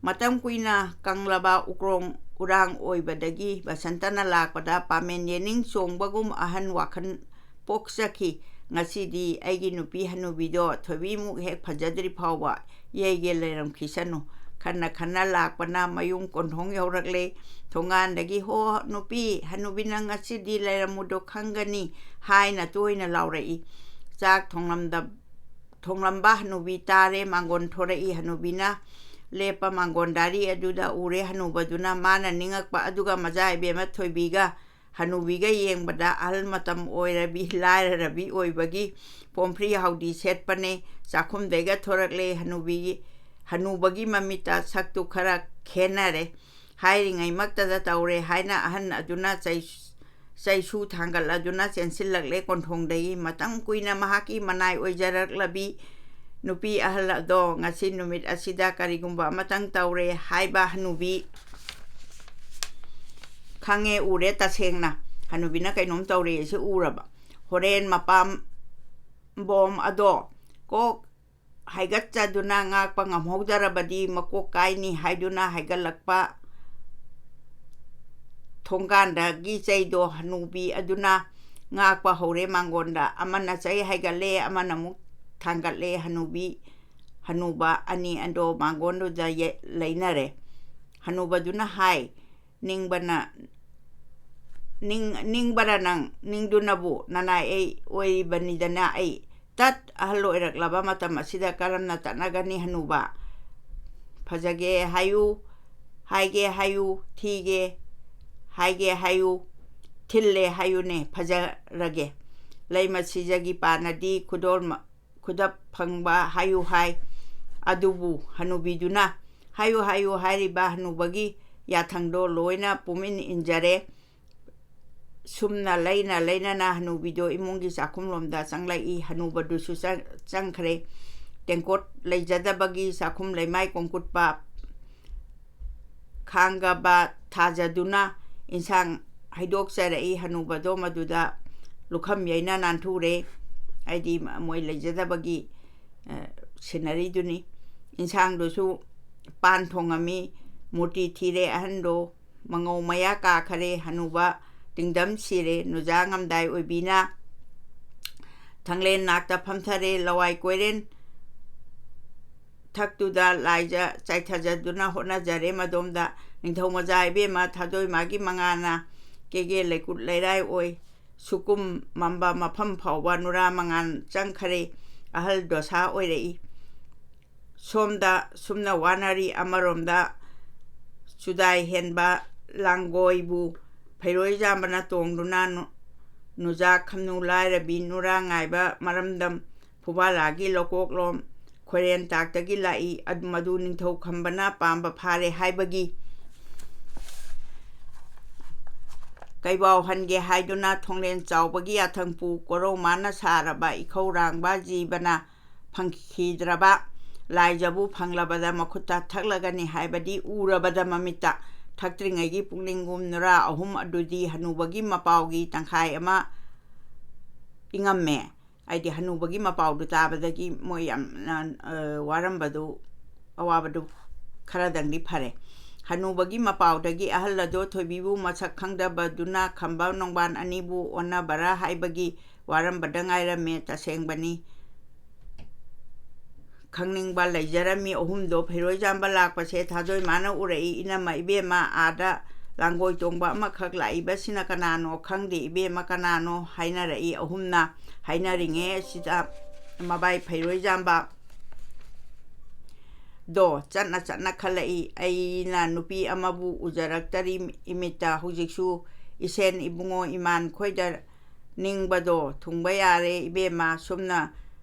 ꯃꯇꯝ ꯀꯨꯏꯅ ꯀꯪꯂꯕ ꯎꯀ꯭ꯔꯣꯡ ꯎꯔꯥꯡ ꯑꯣꯏꯕꯗꯒꯤ ꯕꯁꯟꯇꯅ ꯂꯥꯛꯄꯗ ꯄꯥꯃꯦꯟ ꯌꯦꯅꯤꯡ ꯆꯣꯡꯕꯒꯨꯝ ꯑꯍꯟ ꯋꯥꯈꯜ ꯄꯣꯛꯆꯈꯤ꯫ ꯉꯁꯤꯗꯤ ꯑꯩꯒꯤ ꯅꯨꯄꯤ ꯍꯅꯨꯕꯤꯗꯣ ꯊꯣꯏꯕꯤꯃꯨꯛ ꯍꯦꯛ ꯐꯖꯗ꯭ꯔꯤ ꯐꯥꯎꯕ ꯌꯩꯒꯦ ꯂꯩꯔꯝꯈꯤꯁꯅꯨ꯫ ꯈꯟꯅ ꯈꯟꯅ ꯂꯥꯛꯄꯅ ꯃꯌꯨꯝ ꯀꯣꯟꯊꯣꯡ ꯌꯧꯔꯛꯂꯦ꯫ ꯊꯣꯡꯒꯥꯟꯗꯒꯤ, "ꯍꯣ ꯅꯨꯄꯤ, ꯍꯅꯨꯕꯤ ꯅꯪ ꯉꯁꯤꯗꯤ ꯂꯩꯔꯝꯃꯨꯗꯣ ꯈꯪꯒꯅꯤ" ꯍꯥꯏꯅ ꯇꯣꯏꯅ ꯂꯥꯎꯔꯛꯏ꯫ ꯆꯥꯛ ꯊꯣꯡꯂꯝꯗ-, ꯊꯣꯡꯂꯝꯕ ꯍꯅꯨꯕꯤ ꯇꯥꯔꯦ꯫ ꯃꯥꯡꯒꯣꯟ ꯊꯣꯔꯛꯏ꯫ ꯍꯅꯨꯕꯤꯅ ꯂꯦꯞꯄ ꯃꯥꯡꯒꯣꯟꯗꯥꯔꯤ ꯑꯗꯨꯗ ꯎꯔꯦ꯫ ꯍꯅꯨꯕꯗꯨꯅ ꯃꯥꯅ ꯅꯤꯡꯉꯛꯄ ꯑꯗꯨꯒ ꯃꯆꯥ ꯏꯕꯦꯝꯃ ꯊꯣꯏꯕꯤꯒ ꯍꯅꯨꯕꯤꯒ ꯌꯦꯡꯕꯗ ꯑꯍꯜ ꯃꯇꯝ ꯑꯣꯏꯔꯕꯤ, ꯂꯥꯏꯔꯔꯕꯤ ꯑꯣꯏꯕꯒꯤ ꯄꯣꯝꯐ꯭ꯔꯤ ꯍꯥꯎꯗꯤ ꯁꯦꯠꯄꯅꯦ꯫ ꯆꯥꯛꯈꯨꯝꯗꯩꯒ ꯊꯣꯔꯛꯂꯦ꯫ ꯍꯅꯨꯕꯤꯒꯤ, ꯍꯅꯨꯕꯒꯤ ꯃꯃꯤꯠꯇ ꯁꯛꯇꯨ ꯈꯔ ꯈꯦꯟꯅꯔꯦ꯫ ꯍꯥꯏꯔꯤꯉꯩꯃꯛꯇꯗ ꯇꯧꯔꯦ ꯍꯥꯏꯅ ꯑꯍꯟ ꯑꯗꯨꯅ ꯆꯩ-, ꯆꯩꯁꯨ ꯊꯥꯡꯒꯠꯂꯗꯨꯅ ꯆꯦꯟꯁꯤꯜꯂꯛꯂꯦ ꯀꯣꯟꯊꯣꯡꯗꯒꯤ꯫ ꯃꯇꯝ ꯀꯨꯏꯅ ꯃꯍꯥꯛꯀꯤ ꯃꯅꯥꯏ ꯑꯣꯏꯖꯔꯛꯂꯕꯤ ꯅꯨꯄꯤ ꯑꯍꯜ ꯑꯗꯣ ꯉꯁꯤ ꯅꯨꯃꯤꯠ ꯑꯁꯤꯗ ꯀꯔꯤꯒꯨꯝꯕ ꯑꯃꯇꯪ ꯇꯧꯔꯦ ꯍꯥꯏꯕ ꯍꯅꯨꯕꯤ ꯈꯪꯉꯦ, ꯎꯔꯦ꯫ ꯇꯁꯦꯡꯅ ꯍꯅꯨꯕꯤꯅ ꯀꯩꯅꯣꯝ ꯇꯧꯔꯦ ꯁꯤ ꯎꯔꯕ꯫ ꯍꯣꯔꯦꯟ ꯃꯄꯥꯝꯕꯣꯝ ꯑꯗꯣ ꯀꯣꯛ ꯍꯥꯏꯒꯠꯆꯗꯨꯅ ꯉꯥꯛꯄ ꯉꯝꯍꯧꯗꯔꯕꯗꯤ ꯃꯀꯣꯛ ꯀꯥꯏꯅꯤ ꯍꯥꯏꯗꯨꯅ ꯍꯥꯏꯒꯠꯂꯛꯄ ꯊꯣꯡꯒꯥꯟꯗꯒꯤ ꯆꯩꯗꯣ ꯍꯅꯨꯕꯤ ꯑꯗꯨꯅ ꯉꯥꯛꯄ ꯍꯧꯔꯦ꯫ ꯃꯥꯡꯒꯣꯟꯗ ꯑꯃꯅ ꯆꯩ ꯍꯥꯏꯒꯠꯂꯦ, ꯑꯃꯅ ꯑꯃꯨꯛ ꯊꯥꯡꯒꯠꯂꯦ꯫ ꯍꯅꯨꯕꯤ, ꯍꯅꯨꯕ ꯑꯅꯤ ꯑꯗꯣ ꯃꯥꯡꯒꯣꯟꯗꯨꯗ ꯌꯦ-, ꯂꯩꯅꯔꯦ꯫ ꯍꯅꯨꯕꯗꯨꯅ ꯍꯥꯏ, "ꯅꯤꯡꯕꯅ, ꯅꯤꯡ-, ꯅꯤꯡꯕꯔ ꯅꯪ? ꯅꯤꯡꯗꯨꯅꯕꯨ ꯅꯅꯥꯏ ꯑꯩ ꯑꯣꯏꯔꯤꯕꯅꯤꯗꯅ ꯑꯩ꯫ ꯇꯠ, ꯑꯍꯜ ꯑꯣꯏꯔꯛꯂꯕ ꯃꯇꯝ ꯑꯁꯤꯗ ꯀꯔꯝꯅ ꯇꯠꯅꯒꯅꯤ ꯍꯅꯨꯕ? ꯐꯖꯒꯦ ꯍꯥꯏꯌꯨ, ꯍꯥꯏꯒꯦ ꯍꯥꯏꯌꯨ, ꯊꯤꯒꯦ ꯍꯥꯏꯒꯦ ꯍꯥꯏꯌꯨ, ꯊꯤꯜꯂꯦ ꯍꯥꯏꯌꯨꯅꯦ, ꯐꯖꯔꯒꯦ꯫ ꯂꯩꯃ ꯁꯤꯖꯒꯤ ꯄꯥꯅꯗꯤ ꯈꯨꯗꯣꯜ ꯃ-, ꯈꯨꯗꯞ ꯐꯪꯕ ꯍꯥꯏꯌꯨ ꯍꯥꯏ꯫ ꯑꯗꯨꯕꯨ ꯍꯅꯨꯕꯤꯗꯨꯅ ꯍꯥꯏꯌꯨ ꯍꯥꯏꯌꯨ ꯍꯥꯏꯔꯤꯕ ꯍꯅꯨꯕꯒꯤ ꯌꯥꯊꯪꯗꯣ ꯂꯣꯏꯅ ꯄꯨꯝꯏꯟ ꯏꯟꯖꯔꯦ꯫ ꯁꯨꯝꯅ ꯂꯩꯅ ꯂꯩꯅꯅ ꯍꯅꯨꯕꯤꯗꯣ ꯏꯃꯨꯡꯒꯤ ꯆꯥꯛꯈꯨꯝꯂꯣꯝꯗ ꯆꯪꯂꯛꯏ꯫ ꯍꯅꯨꯕꯗꯨꯁꯨ ꯆꯪ-, ꯆꯪꯈ꯭ꯔꯦ꯫ ꯇꯦꯡꯀꯣꯠ ꯂꯩꯖꯗꯕꯒꯤ ꯆꯥꯛꯈꯨꯝ ꯂꯩꯃꯥꯏ ꯀꯣꯡꯀꯨꯠꯄ ꯈꯥꯡꯒꯕ ꯊꯥꯖꯗꯨꯅ ꯏꯟꯁꯥꯡ ꯍꯩꯗꯣꯛꯆꯔꯛꯏ꯫ ꯍꯅꯨꯕꯗꯣ ꯃꯗꯨꯗ ꯂꯨꯈꯝ ꯌꯩꯅ ꯅꯥꯟꯊꯨꯔꯦ꯫ ꯍꯥꯏꯗꯤ ꯃꯣꯏ ꯂꯩꯖꯗꯕꯒꯤ, ꯑ, ꯁꯤꯅꯔꯤꯗꯨꯅꯤ꯫ ꯏꯟꯁꯥꯡꯗꯨꯁꯨ ꯄꯥꯟ ꯊꯣꯡꯉꯝꯃꯤ꯫ ꯃꯨꯔꯇꯤ ꯊꯤꯔꯦ ꯑꯍꯟꯗꯣ꯫ ꯃꯉꯧ ꯃꯌꯥ ꯀꯥꯈꯔꯦ꯫ ꯍꯅꯨꯕ ꯇꯤꯡꯗꯝ ꯁꯤꯔꯦ꯫ ꯅꯨꯖꯥ ꯉꯝꯗꯥꯏ ꯑꯣꯏꯕꯤꯅ ꯊꯪꯂꯦꯟ ꯅꯥꯛꯇ ꯐꯝꯊꯔꯦ꯫ ꯂꯋꯥꯏ ꯀꯣꯏꯔꯦꯟ ꯊꯛꯇꯨꯗ ꯂꯥꯏꯖ ꯆꯥꯏꯊꯖꯗꯨꯅ ꯍꯣꯠꯅꯖꯔꯦ꯫ ꯃꯗꯣꯝꯗ ꯅꯤꯡꯊꯧ ꯃꯆꯥ ꯏꯕꯦꯝꯃ ꯊꯥꯗꯣꯏ ꯃꯥꯒꯤ ꯃꯉꯥꯅ ꯀꯦꯒꯦ ꯂꯩꯀꯨꯠ ꯂꯩꯔꯥꯏ ꯑꯣꯏ꯫ ꯁꯨꯀꯨꯝ ꯃꯝꯕ ꯃꯐꯝ ꯐꯥꯎꯕ ꯅꯨꯔꯥ ꯃꯉꯥꯜ ꯆꯪꯈꯔꯦ꯫ ꯑꯍꯜ ꯗꯣꯁꯥ ꯑꯣꯏꯔꯛꯏ꯫ ꯁꯣꯝꯗ ꯁꯨꯝꯅ ꯋꯥꯅꯔꯤ꯫ ꯑꯃꯔꯣꯝꯗ ꯆꯨꯗꯥꯏ ꯍꯦꯟꯕ ꯂꯥꯡꯒꯣꯏꯕꯨ ꯐꯩꯔꯣꯏ ꯌꯥꯝꯕꯅ ꯇꯣꯡꯗꯨꯅ ꯅꯨ-, ꯅꯨꯖꯥ ꯈꯝꯅꯨ ꯂꯥꯏꯔꯕꯤ ꯅꯨꯔꯥ ꯉꯥꯏꯕ ꯃꯔꯝꯗꯝ ꯐꯨꯕꯥꯂꯥꯒꯤ ꯂꯧꯀꯣꯛꯂꯣꯝ ꯈꯣꯏꯔꯦꯟ ꯇꯥꯛꯇꯒꯤ ꯂꯥꯛꯏ꯫ ꯑꯗꯨ-, ꯃꯗꯨ ꯅꯤꯡꯊꯧ ꯈꯝꯕꯅ ꯄꯥꯝꯕ ꯐꯥꯔꯦ ꯍꯥꯏꯕꯒꯤ ꯀꯩꯕꯥꯎ ꯍꯟꯒꯦ ꯍꯥꯏꯗꯨꯅ ꯊꯣꯡꯂꯦꯟ ꯆꯥꯎꯕꯒꯤ ꯌꯥꯊꯪꯄꯨ ꯀꯣꯔꯧꯃꯥꯅ ꯁꯥꯔꯕ ꯏꯈꯧꯔꯥꯡꯕ ꯖꯤꯕꯅ ꯐꯪꯈꯤꯗ꯭ꯔꯕ ꯂꯥꯏꯖꯕꯨ ꯐꯪꯂꯕꯗ ꯃꯈꯨꯠꯇ ꯊꯛꯂꯒꯅꯤ ꯍꯥꯏꯕꯗꯤ ꯎꯔꯕꯗ ꯃꯃꯤꯠꯇ ꯊꯛꯇ꯭ꯔꯤꯉꯩꯒꯤ ꯄꯨꯛꯅꯤꯡꯒꯨꯝ ꯅꯨꯔꯥ ꯑꯍꯨꯝ ꯑꯗꯨꯗꯤ ꯍꯅꯨꯕꯒꯤ ꯃꯄꯥꯎꯒꯤ ꯇꯪꯈꯥꯏ ꯑꯃ ꯏꯉꯝꯃꯦ꯫ ꯍꯥꯏꯗꯤ ꯍꯅꯨꯕꯒꯤ ꯃꯄꯥꯎꯗꯨ ꯇꯥꯕꯗꯒꯤ ꯃꯣꯏ ꯌꯥꯝꯅ, ꯑ, ꯋꯥꯔꯝꯕꯗꯨ, ꯑꯋꯥꯕꯗꯨ ꯈꯔꯗꯪꯗꯤ ꯐꯔꯦ꯫ ꯍꯅꯨꯕꯒꯤ ꯃꯄꯥꯎꯗꯒꯤ ꯑꯍꯜ ꯑꯗꯣ ꯊꯣꯏꯕꯤꯕꯨ ꯃꯁꯛ ꯈꯪꯗꯕꯗꯨꯅ ꯈꯝꯕ ꯅꯣꯡꯕꯥꯟ ꯑꯅꯤꯕꯨ ꯑꯣꯟꯅꯕꯔꯥ ꯍꯥꯏꯕꯒꯤ ꯋꯥꯔꯝꯕꯗ ꯉꯥꯏꯔꯝꯃꯦ꯫ ꯇꯁꯦꯡꯕꯅꯤ꯫ ꯈꯪꯅꯤꯡꯕ ꯂꯩꯖꯔꯝꯃꯤ꯫ ꯑꯍꯨꯝꯗꯣ ꯐꯩꯔꯣꯏꯖꯥꯝꯕ ꯂꯥꯛꯄꯁꯦ ꯊꯥꯗꯣꯏꯃꯥꯅ ꯎꯔꯛꯏ꯫ "ꯏꯅꯝꯃ ꯏꯕꯦꯝꯃ, ꯑꯥꯗ ꯂꯥꯡꯒꯣꯏ ꯇꯣꯡꯕ ꯑꯃꯈꯛ ꯂꯥꯛꯏꯕꯁꯤꯅ ꯀꯅꯥꯅꯣ?" "ꯈꯪꯗꯦ ꯏꯕꯦꯝꯃ, ꯀꯅꯥꯅꯣ?" ꯍꯥꯏꯅꯔꯛꯏ꯫ ꯑꯍꯨꯝꯅ ꯍꯥꯏꯅꯔꯤꯉꯩ ꯑꯁꯤꯗ ꯃꯕꯥꯏ ꯐꯩꯔꯣꯏꯖꯥꯝꯕ ꯗꯣ ꯆꯠꯅ ꯆꯠꯅ ꯈꯜꯂꯛꯏ꯫ "ꯑꯩꯅ ꯅꯨꯄꯤ ꯑꯃꯕꯨ ꯎꯖꯔꯛꯇꯔꯤ ꯏꯃꯤꯠꯇ꯫ ꯍꯧꯖꯤꯛꯁꯨ ꯏꯁꯦꯟ ꯏꯕꯨꯡꯉꯣ ꯏꯃꯥꯟ ꯈꯣꯏꯗ ꯅꯤꯡꯕꯗꯣ ꯊꯨꯡꯕ ꯌꯥꯔꯦ ꯏꯕꯦꯝꯃ꯫ ꯁꯨꯝꯅ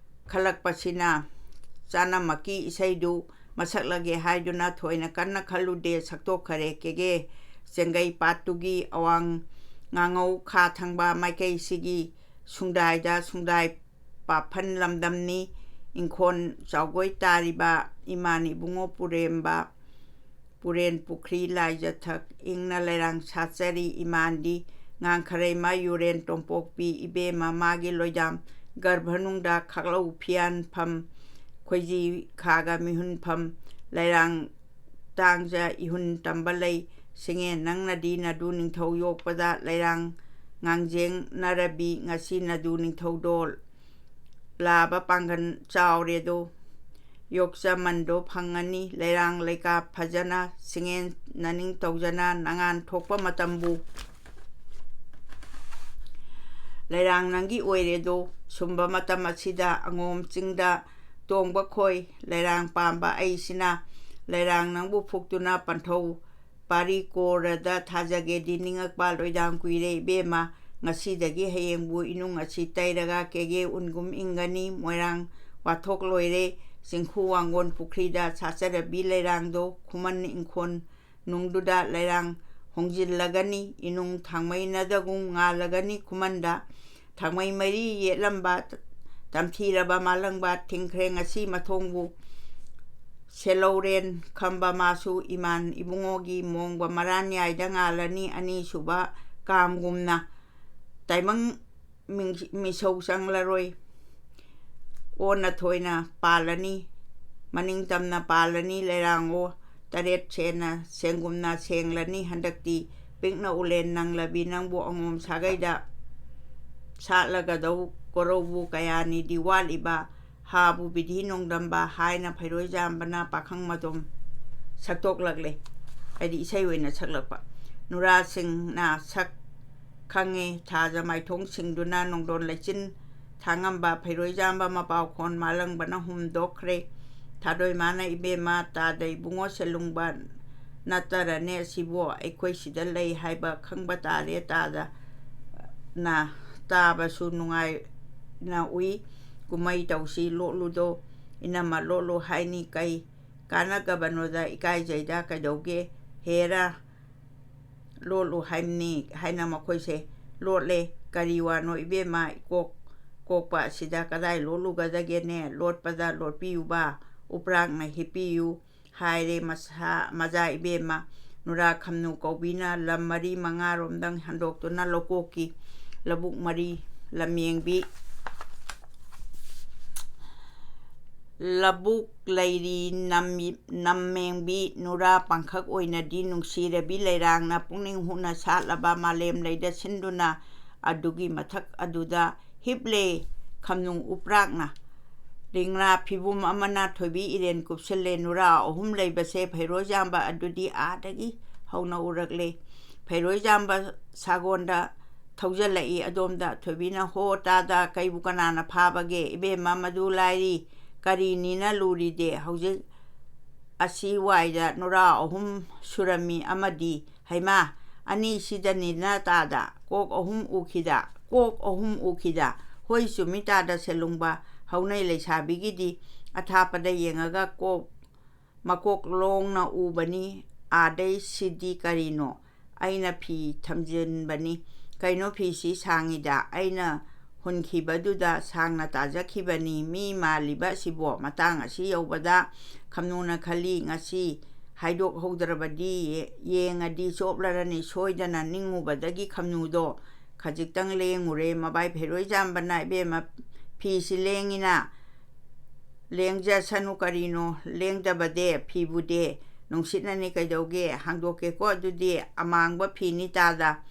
ꯈꯜꯂꯛꯄꯁꯤꯅ ꯆꯥꯅꯃꯛꯀꯤ ꯏꯁꯩꯗꯨ ꯃꯁꯛꯂꯒꯦ ꯍꯥꯏꯗꯨꯅ ꯊꯣꯏꯅ ꯀꯟꯅ ꯈꯜꯂꯨꯗꯦ, ꯁꯛꯇꯣꯛꯈꯔꯦ꯫ ꯀꯦꯒꯦ ꯆꯦꯡꯒꯩ ꯄꯥꯠꯇꯨꯒꯤ ꯑꯋꯥꯡ ꯉꯥꯉꯧ ꯈꯥ ꯊꯪꯕ ꯃꯥꯏꯀꯩꯁꯤꯒꯤ ꯁꯨꯡꯗꯥꯏꯗ ꯁꯨꯡꯗꯥꯏ ꯄꯥꯐꯟ ꯂꯝꯗꯝꯅꯤ꯫ ꯏꯪꯈꯣꯜ ꯆꯥꯎꯒꯣꯏ ꯇꯥꯔꯤꯕ ꯏꯃꯥꯟ ꯏꯕꯨꯡꯉꯣ ꯄꯨꯔꯦꯝꯕ ꯄꯨꯔꯦꯟ ꯄꯨꯈ꯭ꯔꯤ ꯂꯥꯏꯖꯊꯛ ꯏꯪꯅ ꯂꯩꯔꯥꯡ ꯁꯥꯠꯆꯔꯤ꯫ ꯏꯃꯥꯟꯗꯤ ꯉꯥꯡꯈꯔꯩꯃ ꯌꯨꯔꯦꯟ ꯇꯣꯝꯄꯣꯛꯄꯤ ꯏꯕꯦꯝꯃ ꯃꯥꯒꯤ ꯂꯣꯏꯗꯥꯝ ꯒꯔꯚꯅꯨꯡꯗ ꯈꯥꯛꯂꯧ ꯐꯤꯌꯥꯟꯐꯝ ꯈꯣꯏꯖꯤ ꯈꯥꯒ ꯃꯤꯍꯨꯟꯐꯝ ꯂꯩꯔꯥꯡ ꯇꯥꯡꯖ ꯏꯍꯨꯟ ꯇꯝꯕ ꯂꯩ꯫ ꯁꯤꯡꯉꯦꯟ ꯅꯪꯅꯗꯤ ꯅꯗꯨ ꯅꯤꯡꯊꯧ ꯌꯣꯛꯄꯗ ꯂꯩꯔꯥꯡ ꯉꯥꯡꯖꯦꯡꯅꯔꯕꯤ ꯉꯁꯤ ꯅꯗꯨ ꯅꯤꯡꯊꯧꯗꯣ ꯂꯥꯕ ꯄꯥꯡꯒꯜ ꯆꯥꯎꯔꯦꯗꯣ ꯌꯣꯛꯆꯃꯟꯗꯣ ꯐꯪꯉꯅꯤ꯫ ꯂꯩꯔꯥꯡ ꯂꯩꯀꯥꯞ ꯐꯖꯅ ꯁꯤꯡꯉꯦꯟ ꯅꯅꯤꯡ ꯇꯧꯖꯅ ꯅꯉꯥꯟ ꯊꯣꯛꯄ ꯃꯇꯝꯕꯨ ꯂꯩꯔꯥꯡ ꯅꯪꯒꯤ ꯑꯣꯏꯔꯦꯗꯣ꯫ ꯁꯨꯝꯕ ꯃꯇꯝ ꯑꯁꯤꯗ ꯑꯉꯣꯝ ꯆꯤꯡꯗ ꯇꯣꯡꯕ ꯈꯣꯏ ꯂꯩꯔꯥꯡ ꯄꯥꯝꯕ ꯑꯩꯁꯤꯅ ꯂꯩꯔꯥꯡ ꯅꯪꯕꯨ ꯐꯨꯛꯇꯨꯅ ꯄꯟꯊꯧ ꯄꯥꯔꯤ ꯀꯣꯔꯗ ꯊꯥꯖꯒꯦꯗꯤ ꯅꯤꯡꯉꯛꯄ ꯂꯣꯏꯗꯥꯡ ꯀꯨꯏꯔꯦ ꯏꯕꯦꯝꯃ꯫ ꯉꯁꯤꯗꯒꯤ ꯍꯌꯦꯡꯕꯨ ꯏꯅꯨꯡ ꯑꯁꯤ ꯇꯩꯔꯒ ꯀꯦꯒꯦ ꯎꯟꯒꯨꯝ ꯏꯪꯒꯅꯤ꯫ ꯃꯣꯏꯔꯥꯡ ꯋꯥꯊꯣꯛ ꯂꯣꯏꯔꯦ꯫ ꯆꯤꯡꯈꯨ ꯋꯥꯡꯒꯣꯟ ꯄꯨꯈ꯭ꯔꯤꯗ ꯁꯥꯆꯔꯕꯤ ꯂꯩꯔꯥꯡꯗꯣ ꯈꯨꯃꯟ ꯏꯪꯈꯣꯜ ꯅꯨꯡꯗꯨꯗ ꯂꯩꯔꯥꯡ ꯍꯣꯡꯖꯤꯜꯂꯒꯅꯤ꯫ ꯏꯅꯨꯡ ꯊꯥꯡꯃꯩꯅꯗꯒꯨꯝ ꯉꯥꯜꯂꯒꯅꯤ ꯈꯨꯃꯟꯗ꯫ ꯊꯥꯡꯃꯩ ꯃꯔꯤ ꯌꯦꯠꯂꯝꯕ ꯇꯝꯊꯤꯔꯕ ꯃꯥꯂꯪꯕ ꯊꯤꯡꯈ꯭ꯔꯦ ꯉꯁꯤ ꯃꯊꯣꯡꯕꯨ꯫ ꯁꯦꯂꯧꯔꯦꯟ ꯈꯝꯕ ꯃꯥꯁꯨ ꯏꯃꯥꯟ ꯏꯕꯨꯡꯉꯣꯒꯤ ꯃꯣꯡꯕ ꯃꯔꯥꯟꯌꯥꯏꯗ ꯉꯥꯜꯂꯅꯤ꯫ ꯑꯅꯤꯁꯨꯕ ꯀꯥꯝꯒꯨꯝꯅ ꯇꯥꯏꯕꯪ ꯃꯤꯡ-, ꯃꯤꯁꯧ ꯆꯪꯂꯔꯣꯏ꯫ ꯑꯣꯟꯅ ꯊꯣꯏꯅ ꯄꯥꯜꯂꯅꯤ, ꯃꯅꯤꯡ ꯇꯝꯅ ꯄꯥꯜꯂꯅꯤ꯫ ꯂꯩꯔꯥꯡꯉꯣ ꯇꯔꯦꯠ ꯁꯦꯟꯅ ꯁꯦꯡꯒꯨꯝꯅ ꯁꯦꯡꯂꯅꯤ꯫ ꯍꯟꯗꯛꯇꯤ ꯄꯤꯛꯅ ꯎꯂꯦꯟ ꯅꯪꯂꯕꯤ ꯅꯪꯕꯨ ꯑꯉꯣꯝ ꯁꯥꯒꯩꯗ ꯁꯥꯠꯂꯒꯗꯧ ꯀꯣꯔꯧꯕꯨ ꯀꯌꯥꯅꯤꯗꯤ ꯋꯥꯠꯂꯤꯕ꯫ ꯍꯥꯕꯨ ꯕꯤꯙꯤ ꯅꯣꯡꯗꯝꯕ ꯍꯥꯏꯅ ꯐꯩꯔꯣꯏꯖꯥꯝꯕꯅ ꯄꯥꯈꯪ ꯃꯇꯣꯝ ꯁꯛꯇꯣꯛꯂꯛꯂꯦ꯫ ꯍꯥꯏꯗꯤ ꯏꯁꯩ ꯑꯣꯏꯅ ꯁꯛꯂꯛꯄ꯫ ꯅꯨꯔꯥꯁꯤꯡꯅ ꯁꯛ ꯈꯪꯉꯦ ꯊꯥꯖ ꯃꯥꯏꯊꯣꯡ ꯁꯤꯡꯗꯨꯅ ꯅꯣꯡꯗꯣꯟ ꯂꯩꯆꯤꯟ ꯊꯥꯡꯉꯝꯕ ꯐꯩꯔꯣꯏꯖꯥꯝꯕ ꯃꯄꯥꯎꯈꯣꯟ ꯃꯥꯂꯪꯕꯅ ꯍꯨꯝꯗꯣꯛꯈ꯭ꯔꯦ꯫ ꯊꯥꯗꯣꯏꯃꯥꯅ ꯏꯕꯦꯝꯃ ꯇꯥꯗ ꯏꯕꯨꯡꯉꯣ ꯁꯦꯂꯨꯡꯕ ꯅꯠꯇꯔꯅꯦ ꯑꯁꯤꯕꯨ ꯑꯩꯈꯣꯏ ꯁꯤꯗ ꯂꯩ ꯍꯥꯏꯕ ꯈꯪꯕ ꯇꯥꯔꯦ꯫ ꯇꯥꯗꯅ ꯇꯥꯕꯁꯨ ꯅꯨꯡꯉꯥꯏꯅ ꯎꯏ꯫ ꯀꯨꯝꯍꯩ ꯇꯧꯁꯤ ꯂꯣꯠꯂꯨꯗꯣ ꯏꯅꯝꯃ ꯂꯣꯠꯂꯨ ꯍꯥꯏꯅꯤ, ꯀꯩ ꯀꯥꯟꯅꯒꯕꯅꯣꯗ, ꯏꯀꯥꯏꯖꯩꯗ, ꯀꯩꯗꯧꯒꯦ? ꯍꯦꯔꯥ, ꯂꯣꯠꯂꯨ ꯍꯥꯏꯕꯅꯤ ꯍꯥꯏꯅ ꯃꯈꯣꯏꯁꯦ ꯂꯣꯠꯂꯦ꯫ ꯀꯔꯤ ꯋꯥꯅꯣ ꯏꯕꯦꯝꯃ, ꯏꯀꯣꯛ ꯀꯣꯛꯄ ꯑꯁꯤꯗ ꯀꯗꯥꯏ ꯂꯣꯠꯂꯨꯒꯗꯒꯦꯅꯦ? ꯂꯣꯠꯄꯗ ꯂꯣꯠꯄꯤꯌꯨꯕ, ꯎꯄ꯭ꯔꯥꯛꯅ ꯍꯤꯞꯄꯤꯌꯨ ꯍꯥꯏꯔꯦ ꯃꯁꯥ ꯃꯖꯥ ꯏꯕꯦꯝꯃ꯫ ꯅꯨꯔꯥ ꯈꯝꯅꯨ ꯀꯧꯕꯤꯅ ꯂꯝ ꯃꯔꯤ ꯃꯉꯥꯔꯣꯝꯗꯪ ꯍꯟꯗꯣꯛꯇꯨꯅ ꯂꯧꯀꯣꯛꯀꯤ ꯂꯧꯕꯨꯛ ꯃꯔꯤ ꯂꯝꯌꯦꯡꯕꯤ, ꯂꯧꯕꯨꯛ ꯂꯩꯔꯤ ꯅꯝꯃꯤ-, ꯅꯝꯃꯦꯡꯕꯤ ꯅꯨꯔꯥ ꯄꯥꯡꯈꯛ ꯑꯣꯏꯅꯗꯤ ꯅꯨꯡꯁꯤꯔꯕꯤ ꯂꯩꯔꯥꯡꯅ ꯄꯨꯛꯅꯤꯡ ꯍꯨꯅ ꯁꯥꯠꯂꯕ ꯃꯥꯂꯦꯝ ꯂꯩꯗ ꯁꯤꯟꯗꯨꯅ ꯑꯗꯨꯒꯤ ꯃꯊꯛ ꯑꯗꯨꯗ ꯍꯤꯞꯂꯦ ꯈꯝꯅꯨꯡ ꯎꯄ꯭ꯔꯥꯛꯅ꯫ ꯔꯤꯡꯔꯥ ꯐꯤꯕꯨꯝ ꯑꯃꯅ ꯊꯣꯏꯕꯤ ꯏꯔꯦꯟ ꯀꯨꯞꯁꯤꯜꯂꯦ꯫ ꯅꯨꯔꯥ ꯑꯍꯨꯝ ꯂꯩꯕꯁꯦ ꯐꯩꯔꯣꯏꯖꯥꯝꯕ ꯑꯗꯨꯗꯤ ꯑꯥꯗꯒꯤ ꯍꯧꯅ ꯎꯔꯛꯂꯦ꯫ ꯐꯩꯔꯣꯏꯖꯥꯝꯕ ꯁꯥꯒꯣꯟꯗ ꯊꯧꯖꯤꯜꯂꯛꯏ ꯑꯗꯣꯝꯗ꯫ ꯊꯣꯏꯕꯤꯅ, "ꯍꯣ ꯇꯥꯗ, ꯀꯩꯕꯨ ꯀꯅꯥꯅ ꯐꯥꯕꯒꯦ? ꯏꯕꯦꯝꯃ, ꯃꯗꯨ ꯂꯥꯏꯔꯤ꯫ ꯀꯔꯤꯅꯤꯅ ꯂꯨꯔꯤꯗꯦ? ꯍꯧꯖꯤꯛ ꯑꯁꯤ ꯋꯥꯏꯗ ꯅꯨꯔꯥ ꯑꯍꯨꯝ ꯁꯨꯔꯝꯃꯤ ꯑꯃꯗꯤ꯫ ꯍꯩꯃꯥ, ꯑꯅꯤꯁꯤꯗꯅꯤꯅ ꯇꯥꯗ꯫ ꯀꯣꯛ ꯑꯍꯨꯝ ꯎꯈꯤꯗ, ꯀꯣꯛ ꯑꯍꯨꯝ ꯎꯈꯤꯗ꯫ ꯍꯣꯏ, ꯆꯨꯝꯃꯤ ꯇꯥꯗ ꯁꯦꯂꯨꯡꯕ꯫ ꯍꯧꯅꯩ ꯂꯩꯁꯥꯕꯤꯒꯤꯗꯤ ꯑꯊꯥꯞꯄꯗ ꯌꯦꯡꯉꯒ ꯀꯣꯛ ꯃꯀꯣꯛ ꯂꯣꯡꯅ ꯎꯕꯅꯤ, ꯑꯥꯗꯩ ꯁꯤꯗꯤ ꯀꯔꯤꯅꯣ?" ꯑꯩꯅ ꯐꯤ ꯊꯝꯖꯤꯟꯕꯅꯤ꯫ "ꯀꯩꯅꯣ ꯐꯤꯁꯤ ꯁꯥꯡꯉꯤꯗ?" ꯑꯩꯅ ꯍꯨꯟꯈꯤꯕꯗꯨꯗ ꯁꯥꯡꯅ ꯇꯥꯖꯈꯤꯕꯅꯤ꯫ ꯃꯤ ꯃꯥꯜꯂꯤꯕ ꯑꯁꯤꯕꯣ? ꯃꯇꯥꯡ ꯑꯁꯤ ꯌꯧꯕꯗ ꯈꯝꯅꯨꯅ ꯈꯜꯂꯤ, "ꯉꯁꯤ ꯍꯥꯏꯗꯣꯛꯍꯧꯗ꯭ꯔꯕꯗꯤ ꯌꯦꯡꯉꯗꯤ ꯆꯣꯞꯂꯔꯅꯤ꯫ ꯁꯣꯏꯗꯅ ꯅꯤꯡꯉꯨꯕꯗꯒꯤ ꯈꯝꯅꯨꯗꯣ ꯈꯖꯤꯛꯇꯪ ꯂꯦꯡꯉꯨꯔꯦ꯫ ꯃꯕꯥꯏ ꯐꯩꯔꯣꯏꯖꯥꯝꯕꯅ, "ꯏꯕꯦꯝꯃ, ꯐꯤꯁꯤ ꯂꯦꯡꯉꯤꯅ?" "ꯂꯦꯡꯖꯁꯅꯨ, ꯀꯔꯤꯅꯣ ꯂꯦꯡꯗꯕꯗꯦ? ꯐꯤꯕꯨꯗꯦ ꯅꯨꯡꯁꯤꯠꯅꯅꯤ, ꯀꯩꯗꯧꯒꯦ? ꯍꯥꯡꯗꯣꯛꯀꯦꯀꯣ ꯑꯗꯨꯗꯤ꯫ ꯑꯃꯥꯡꯕ ꯐꯤꯅꯤ ꯇꯥꯗ꯫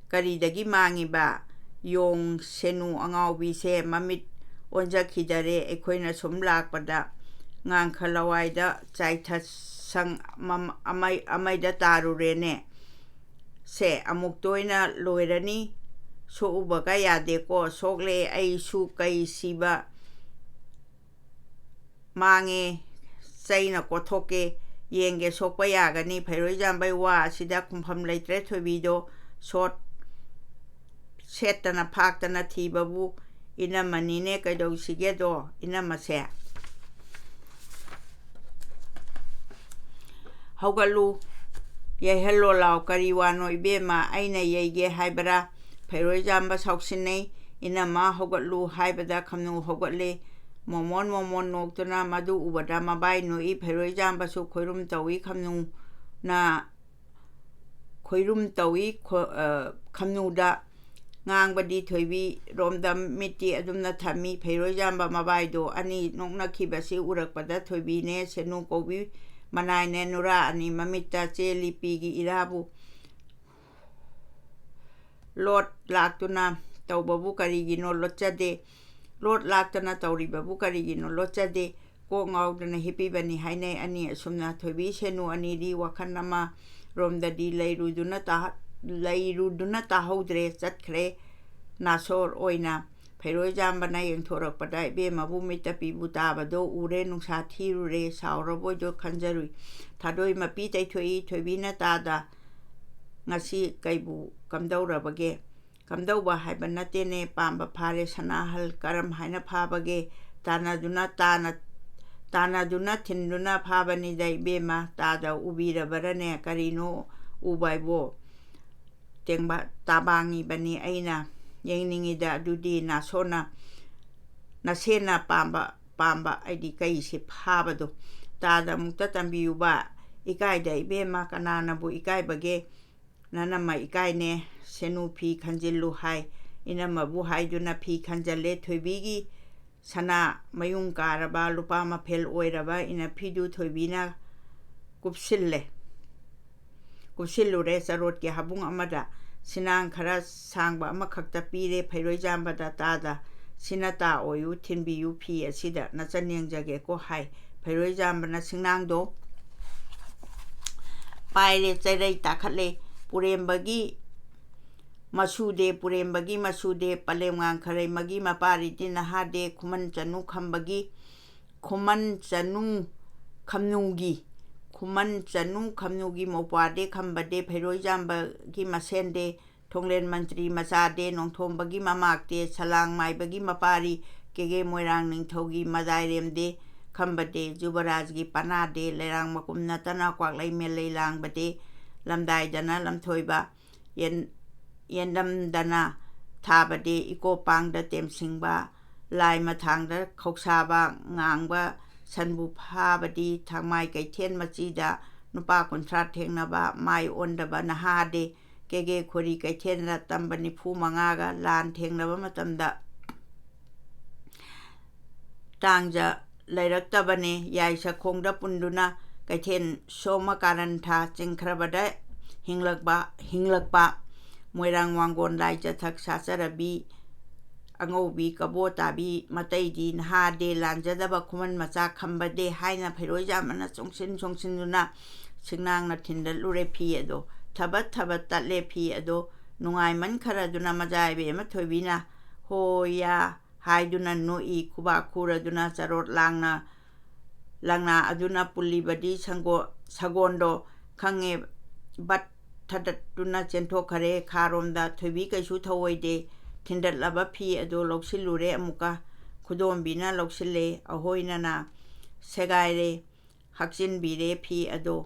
ꯀꯔꯤꯗꯒꯤ ꯃꯥꯡꯉꯤꯕ?" ꯌꯣꯡ ꯁꯦꯅꯨ ꯑꯉꯥꯎꯕꯤꯁꯦ ꯃꯃꯤꯠ ꯑꯣꯟꯖꯈꯤꯗꯔꯦ꯫ ꯑꯩꯈꯣꯏꯅ ꯁꯨꯝ ꯂꯥꯛꯄꯗ ꯉꯥꯡꯈ ꯂꯋꯥꯏꯗ ꯆꯥꯏꯊ ꯁꯪ ꯑꯃ-, ꯑꯃꯩ-, ꯑꯃꯩꯗ ꯇꯥꯔꯨꯔꯦꯅꯦ꯫ ꯁꯦ, ꯑꯃꯨꯛ ꯇꯣꯏꯅ ꯂꯣꯏꯔꯅꯤ꯫ ꯁꯣꯛꯎꯕꯒ ꯌꯥꯗꯦꯀꯣ꯫ ꯁꯣꯛꯂꯦ ꯑꯩꯁꯨ, ꯀꯩ ꯁꯤꯕ ꯃꯥꯡꯉꯦ, ꯆꯩꯅ ꯀꯣꯠꯊꯣꯛꯀꯦ꯫ ꯌꯦꯡꯒꯦ, ꯁꯣꯛꯄ ꯌꯥꯒꯅꯤ꯫ ꯐꯩꯔꯣꯏꯖꯥꯝꯕꯩ ꯋꯥ ꯑꯁꯤꯗ ꯈꯨꯝꯐꯝ ꯂꯩꯇ꯭ꯔꯦ꯫ ꯊꯣꯏꯕꯤꯗꯣ ꯁꯣꯠ ꯁꯦꯠꯇꯅ ꯐꯥꯛꯇꯅ ꯊꯤꯕꯕꯨ ꯏꯅꯝꯃꯅꯤꯅꯦ꯫ ꯀꯩꯗꯧꯁꯤꯒꯦꯗꯣ, ꯏꯅꯝꯃꯁꯦ? ꯍꯧꯒꯠꯂꯨ, ꯌꯩꯍꯜꯂꯣ ꯂꯥꯎ, ꯀꯔꯤ ꯋꯥꯅꯣ ꯏꯕꯦꯝꯃ, ꯑꯩꯅ ꯌꯩꯒꯦ ꯍꯥꯏꯕꯔꯥ?" ꯐꯩꯔꯣꯏꯖꯥꯝꯕ ꯁꯥꯎꯁꯤꯟꯅꯩ꯫ "ꯏꯅꯝꯃ ꯍꯧꯒꯠꯂꯨ" ꯍꯥꯏꯕꯗ ꯈꯝꯅꯨ ꯍꯧꯒꯠꯂꯦ꯫ ꯃꯣꯃꯣꯟ ꯃꯣꯃꯣꯟ ꯅꯣꯛꯇꯨꯅ ꯃꯗꯨ ꯎꯕꯗ ꯃꯕꯥꯏ ꯅꯣꯛꯏ꯫ ꯐꯩꯔꯣꯏꯖꯥꯝꯕꯁꯨ ꯈꯣꯏꯔꯨꯝ ꯇꯧꯏ꯫ ꯈꯝꯅꯨꯅ ꯈꯣꯏꯔꯨꯝ ꯇꯧꯏ꯫ ꯈꯣ-, ꯑ, ꯈꯝꯅꯨꯗ ꯉꯥꯡꯕꯗꯤ ꯊꯣꯏꯕꯤ ꯔꯣꯝꯗ ꯃꯤꯠꯇꯤ ꯑꯗꯨꯝꯅ ꯊꯝꯃꯤ꯫ ꯐꯩꯔꯣꯏꯖꯥꯝꯕ ꯃꯕꯥꯏꯗꯣ ꯑꯅꯤ ꯅꯣꯛꯅꯈꯤꯕꯁꯤ ꯎꯔꯛꯄꯗ ꯊꯣꯏꯕꯤꯅꯦ ꯁꯦꯅꯨ ꯀꯧꯕꯤ ꯃꯅꯥꯏꯅꯦ ꯅꯨꯔꯥ ꯑꯅꯤ ꯃꯃꯤꯠꯇ ꯆꯦꯜꯂꯤ꯫ ꯄꯤꯒꯤ ꯏꯔꯥꯕꯨ ꯂꯣꯠ ꯂꯥꯛꯇꯨꯅ ꯇꯧꯕꯕꯨ ꯀꯔꯤꯒꯤꯅꯣ ꯂꯣꯠꯆꯗꯦ? ꯂꯣꯠ ꯂꯥꯛꯇꯅ ꯇꯧꯔꯤꯕꯕꯨ ꯀꯔꯤꯒꯤꯅꯣ ꯂꯣꯠꯆꯗꯦ? ꯀꯣꯛ ꯉꯥꯎꯗꯅ ꯍꯤꯞꯄꯤꯕꯅꯤ ꯍꯥꯏꯅꯩ꯫ ꯑꯅꯤ ꯑꯁꯨꯝꯅ ꯊꯣꯏꯕꯤ ꯁꯦꯅꯨ ꯑꯅꯤꯗꯤ ꯋꯥꯈꯜ ꯑꯃꯔꯣꯝꯗꯗꯤ ꯂꯩꯔꯨꯗꯨꯅ ꯇꯥꯍ-, ꯂꯩꯔꯨꯗꯨꯅ ꯇꯥꯍꯧꯗ꯭ꯔꯦ, ꯆꯠꯈ꯭ꯔꯦ꯫ ꯅꯥꯁꯣꯔ ꯑꯣꯏꯅ ꯐꯩꯔꯣꯏꯖꯥꯝꯕꯅ ꯌꯦꯡꯊꯣꯔꯛꯄꯗ ꯏꯕꯦꯝꯃꯕꯨ ꯃꯤꯠꯇ ꯄꯤꯕꯨ ꯇꯥꯕꯗꯣ ꯎꯔꯦ꯫ ꯅꯨꯡꯁꯥ ꯊꯤꯔꯨꯔꯦ, ꯁꯥꯎꯔꯕꯣꯏꯗꯣ ꯈꯟꯖꯔꯨꯏ꯫ ꯊꯥꯗꯣꯏ ꯃꯄꯤ ꯇꯩꯊꯣꯛꯏ꯫ ꯊꯣꯏꯕꯤꯅ ꯇꯥꯗ, "ꯉꯁꯤ ꯀꯩꯕꯨ ꯀꯝꯗꯧꯔꯕꯒꯦ?" "ꯀꯝꯗꯧꯕ ꯍꯥꯏꯕ ꯅꯠꯇꯦꯅꯦ, ꯄꯥꯝꯕ ꯐꯥꯔꯦ ꯁꯅꯥꯍꯜ꯫ ꯀꯔꯝ ꯍꯥꯏꯅ ꯐꯥꯕꯒꯦ? ꯇꯥꯟꯅꯗꯨꯅ, ꯇꯥꯅ-, ꯇꯥꯟꯅꯗꯨꯅ ꯊꯤꯟꯗꯨꯅ ꯐꯥꯕꯅꯤꯗ ꯏꯕꯦꯝꯃ, ꯇꯥꯗ ꯎꯕꯤꯔꯕꯔꯅꯦ? ꯀꯔꯤꯅꯣ ꯎꯕ ꯍꯥꯏꯕꯣ? ꯇꯦꯡꯕ-, ꯇꯥꯕꯥꯡꯉꯤꯕꯅꯤ ꯑꯩꯅ ꯌꯦꯡꯅꯤꯡꯉꯤꯗ꯫ ꯑꯗꯨꯗꯤ ꯅꯥꯁꯣꯟꯅ, ꯅꯁꯦꯟꯅ ꯄꯥꯝꯕ, ꯄꯥꯝꯕ ꯍꯥꯏꯗꯤ ꯀꯩꯁꯦ ꯐꯥꯕꯗꯣ ꯇꯥꯗ ꯑꯃꯨꯛꯇ ꯇꯝꯕꯤꯌꯨꯕ꯫ ꯏꯀꯥꯏꯗ ꯏꯕꯦꯝꯃ, ꯀꯅꯥꯅꯕꯨ ꯏꯀꯥꯏꯕꯒꯦ?" ꯅꯅꯝꯃ ꯏꯀꯥꯏꯅꯦ, ꯁꯦꯅꯨ ꯐꯤ ꯈꯟꯖꯤꯜꯂꯨ ꯍꯥꯏ꯫ ꯏꯅꯝꯃꯕꯨ ꯍꯥꯏꯗꯨꯅ ꯐꯤ ꯈꯟꯖꯜꯂꯦ꯫ ꯊꯣꯏꯕꯤꯒꯤ ꯁꯅꯥ ꯃꯌꯨꯡ ꯀꯥꯔꯕ, ꯂꯨꯄꯥ ꯃꯐꯦꯜ ꯑꯣꯏꯔꯕ ꯏꯅꯐꯤꯗꯨ ꯊꯣꯏꯕꯤꯅ ꯀꯨꯞꯁꯤꯜꯂꯦ꯫ ꯀꯨꯞꯁꯤꯜꯂꯨꯔꯦ ꯆꯔꯣꯠꯀꯤ ꯍꯥꯕꯨꯡ ꯑꯃꯗ꯫ ꯁꯤꯅꯥꯡ ꯈꯔ ꯁꯥꯡꯕ ꯑꯃꯈꯛꯇ ꯄꯤꯔꯦ ꯐꯩꯔꯣꯏꯖꯥꯝꯕꯗ꯫ "ꯇꯥꯗ, ꯁꯤꯅ ꯇꯥ ꯑꯣꯏꯌꯨ, ꯊꯤꯟꯕꯤꯌꯨ ꯐꯤ ꯑꯁꯤꯗ, ꯅꯆꯟ ꯌꯦꯡꯖꯒꯦꯀꯣ" ꯍꯥꯏ꯫ ꯐꯩꯔꯣꯏꯖꯥꯝꯕꯅ ꯁꯤꯡꯅꯥꯡꯗꯣ ꯄꯥꯏꯔꯦ, ꯆꯩꯔꯩ ꯇꯥꯈꯠꯂꯦ꯫ ꯄꯨꯔꯦꯝꯕꯒꯤ ꯃꯆꯨꯗꯦ, ꯄꯨꯔꯦꯝꯕꯒꯤ ꯃꯆꯨꯗꯦ, ꯄꯂꯦꯝꯉꯥꯡ ꯈꯔꯩꯃꯒꯤ ꯃꯄꯥꯔꯤꯗꯤ ꯅꯍꯥꯗꯦ, ꯈꯨꯃꯟ ꯆꯅꯨ ꯈꯝꯕꯒꯤ, ꯈꯨꯃꯟ ꯆꯅꯨ ꯈꯝꯅꯨꯒꯤ, ꯈꯨꯃꯟ ꯆꯅꯨ ꯈꯝꯅꯨꯒꯤ ꯃꯧꯄ꯭ꯋꯥꯗꯦ, ꯈꯝꯕꯗꯦ, ꯐꯩꯔꯣꯏꯖꯥꯝꯕꯒꯤ ꯃꯁꯦꯟꯗꯦ, ꯊꯣꯡꯂꯦꯟ ꯃꯟꯇ꯭ꯔꯤ ꯃꯆꯥꯗꯦ, ꯅꯣꯡꯊꯣꯝꯕꯒꯤ ꯃꯃꯥꯛꯇꯦ, ꯁꯂꯥꯡ ꯃꯥꯏꯕꯒꯤ ꯃꯄꯥꯔꯤ, ꯀꯦꯒꯦ ꯃꯣꯏꯔꯥꯡ ꯅꯤꯡꯊꯧꯒꯤ ꯃꯗꯥꯏꯔꯦꯝꯗꯦ, ꯈꯝꯕꯗꯦ, ꯖꯨꯕꯔꯥꯖꯒꯤ ꯄꯅꯥꯗꯦ, ꯂꯩꯔꯥꯡ ꯃꯀꯨꯝ ꯅꯠꯇꯅ ꯀ꯭ꯋꯥꯛꯂꯩ ꯃꯦꯂꯩ ꯂꯥꯡꯕꯗꯦ, ꯂꯝꯗꯥꯏꯗꯅ ꯂꯝꯊꯣꯏꯕ, ꯌꯦꯟ-, ꯌꯦꯟꯗꯝꯗꯅ ꯊꯥꯕꯗꯤ ꯏꯀꯣ ꯄꯥꯡꯗ ꯇꯦꯝꯁꯤꯡꯕ, ꯂꯥꯏ ꯃꯊꯥꯡꯗ ꯈꯧꯁꯥꯕ, ꯉꯥꯡꯕ ꯁꯟꯕꯨ ꯐꯥꯕꯗꯤ ꯊꯥꯡꯃꯥꯏ ꯀꯩꯊꯦꯜ ꯃꯆꯤꯗ ꯅꯨꯄꯥ ꯀꯨꯟꯊ꯭ꯔꯥ ꯊꯦꯡꯅꯕ, ꯃꯥꯏ ꯑꯣꯟꯗꯕ ꯅꯍꯥꯗꯤ ꯀꯦꯒꯦ ꯈꯣꯔꯤ ꯀꯩꯊꯦꯜꯗ ꯇꯝꯕ ꯅꯤꯐꯨ ꯃꯉꯥꯒ ꯂꯥꯟ ꯊꯦꯡꯅꯕ ꯃꯇꯝꯗ ꯇꯥꯡꯖ ꯂꯩꯔꯛꯇꯕꯅꯦ꯫ ꯌꯥꯏꯁꯈꯣꯡꯗ ꯄꯨꯟꯗꯨꯅ ꯀꯩꯊꯦꯜ ꯁꯣꯃ ꯀꯥꯔꯟꯊ ꯆꯤꯡꯈ꯭ꯔꯕꯗ ꯍꯤꯡꯂꯛꯄ, ꯍꯤꯡꯂꯛꯄ ꯃꯣꯏꯔꯥꯡ ꯋꯥꯡꯒꯣꯟ ꯂꯥꯏ ꯆꯊꯛ ꯁꯥꯆꯔꯕꯤ ꯑꯉꯧꯕꯤ ꯀꯕꯣ ꯇꯥꯕꯤ ꯃꯇꯩꯗꯤ ꯅꯍꯥꯗꯦ ꯂꯥꯟꯖꯗꯕ ꯈꯨꯃꯟ ꯃꯆꯥ ꯈꯝꯕꯗꯦ ꯍꯥꯏꯅ ꯐꯩꯔꯣꯏꯖꯥꯝꯕꯅ ꯆꯣꯡꯁꯤꯟ ꯆꯣꯡꯁꯤꯟꯗꯨꯅ ꯁꯤꯡꯅꯥꯡꯅ ꯊꯤꯟꯗꯠꯂꯨꯔꯦ ꯐꯤ ꯑꯗꯣ꯫ ꯊꯕꯠ ꯊꯕꯠ ꯇꯠꯂꯦ ꯐꯤ ꯑꯗꯣ꯫ ꯅꯨꯡꯉꯥꯏꯃꯟꯈ꯭ꯔꯗꯨꯅ ꯃꯖꯥ ꯏꯕꯦꯝꯃ ꯊꯣꯏꯕꯤꯅ ꯍꯣꯌꯥ ꯍꯥꯏꯗꯨꯅ ꯅꯣꯛꯏ꯫ ꯈꯨꯕꯥꯛ ꯈꯨꯔꯗꯨꯅ ꯆꯔꯣꯠ ꯂꯥꯡꯅ, ꯂꯪꯅꯥ ꯑꯗꯨꯅ ꯄꯨꯜꯂꯤꯕꯗꯤ ꯁꯪꯒꯣ-, ꯁꯒꯣꯟꯗꯣ ꯈꯪꯉꯦ꯫ ꯕꯠ ꯊꯗꯠꯇꯨꯅ ꯆꯦꯟꯊꯣꯛꯈꯔꯦ꯫ ꯈꯥꯔꯣꯝꯗ ꯊꯣꯏꯕꯤ ꯀꯩꯁꯨ ꯊꯧꯑꯣꯏꯗꯦ꯫ ꯊꯤꯟꯗꯠꯂꯕ ꯐꯤ ꯑꯗꯨ ꯂꯧꯁꯤꯜꯂꯨꯔꯦ ꯑꯃꯨꯛꯀ꯫ ꯈꯨꯗꯣꯝꯕꯤꯅ ꯂꯧꯁꯤꯜꯂꯦ꯫ ꯑꯍꯣꯏꯅꯅ ꯁꯦꯒꯥꯏꯔꯦ꯫ ꯍꯛꯆꯤꯟꯕꯤꯔꯦ ꯐꯤ ꯑꯗꯣ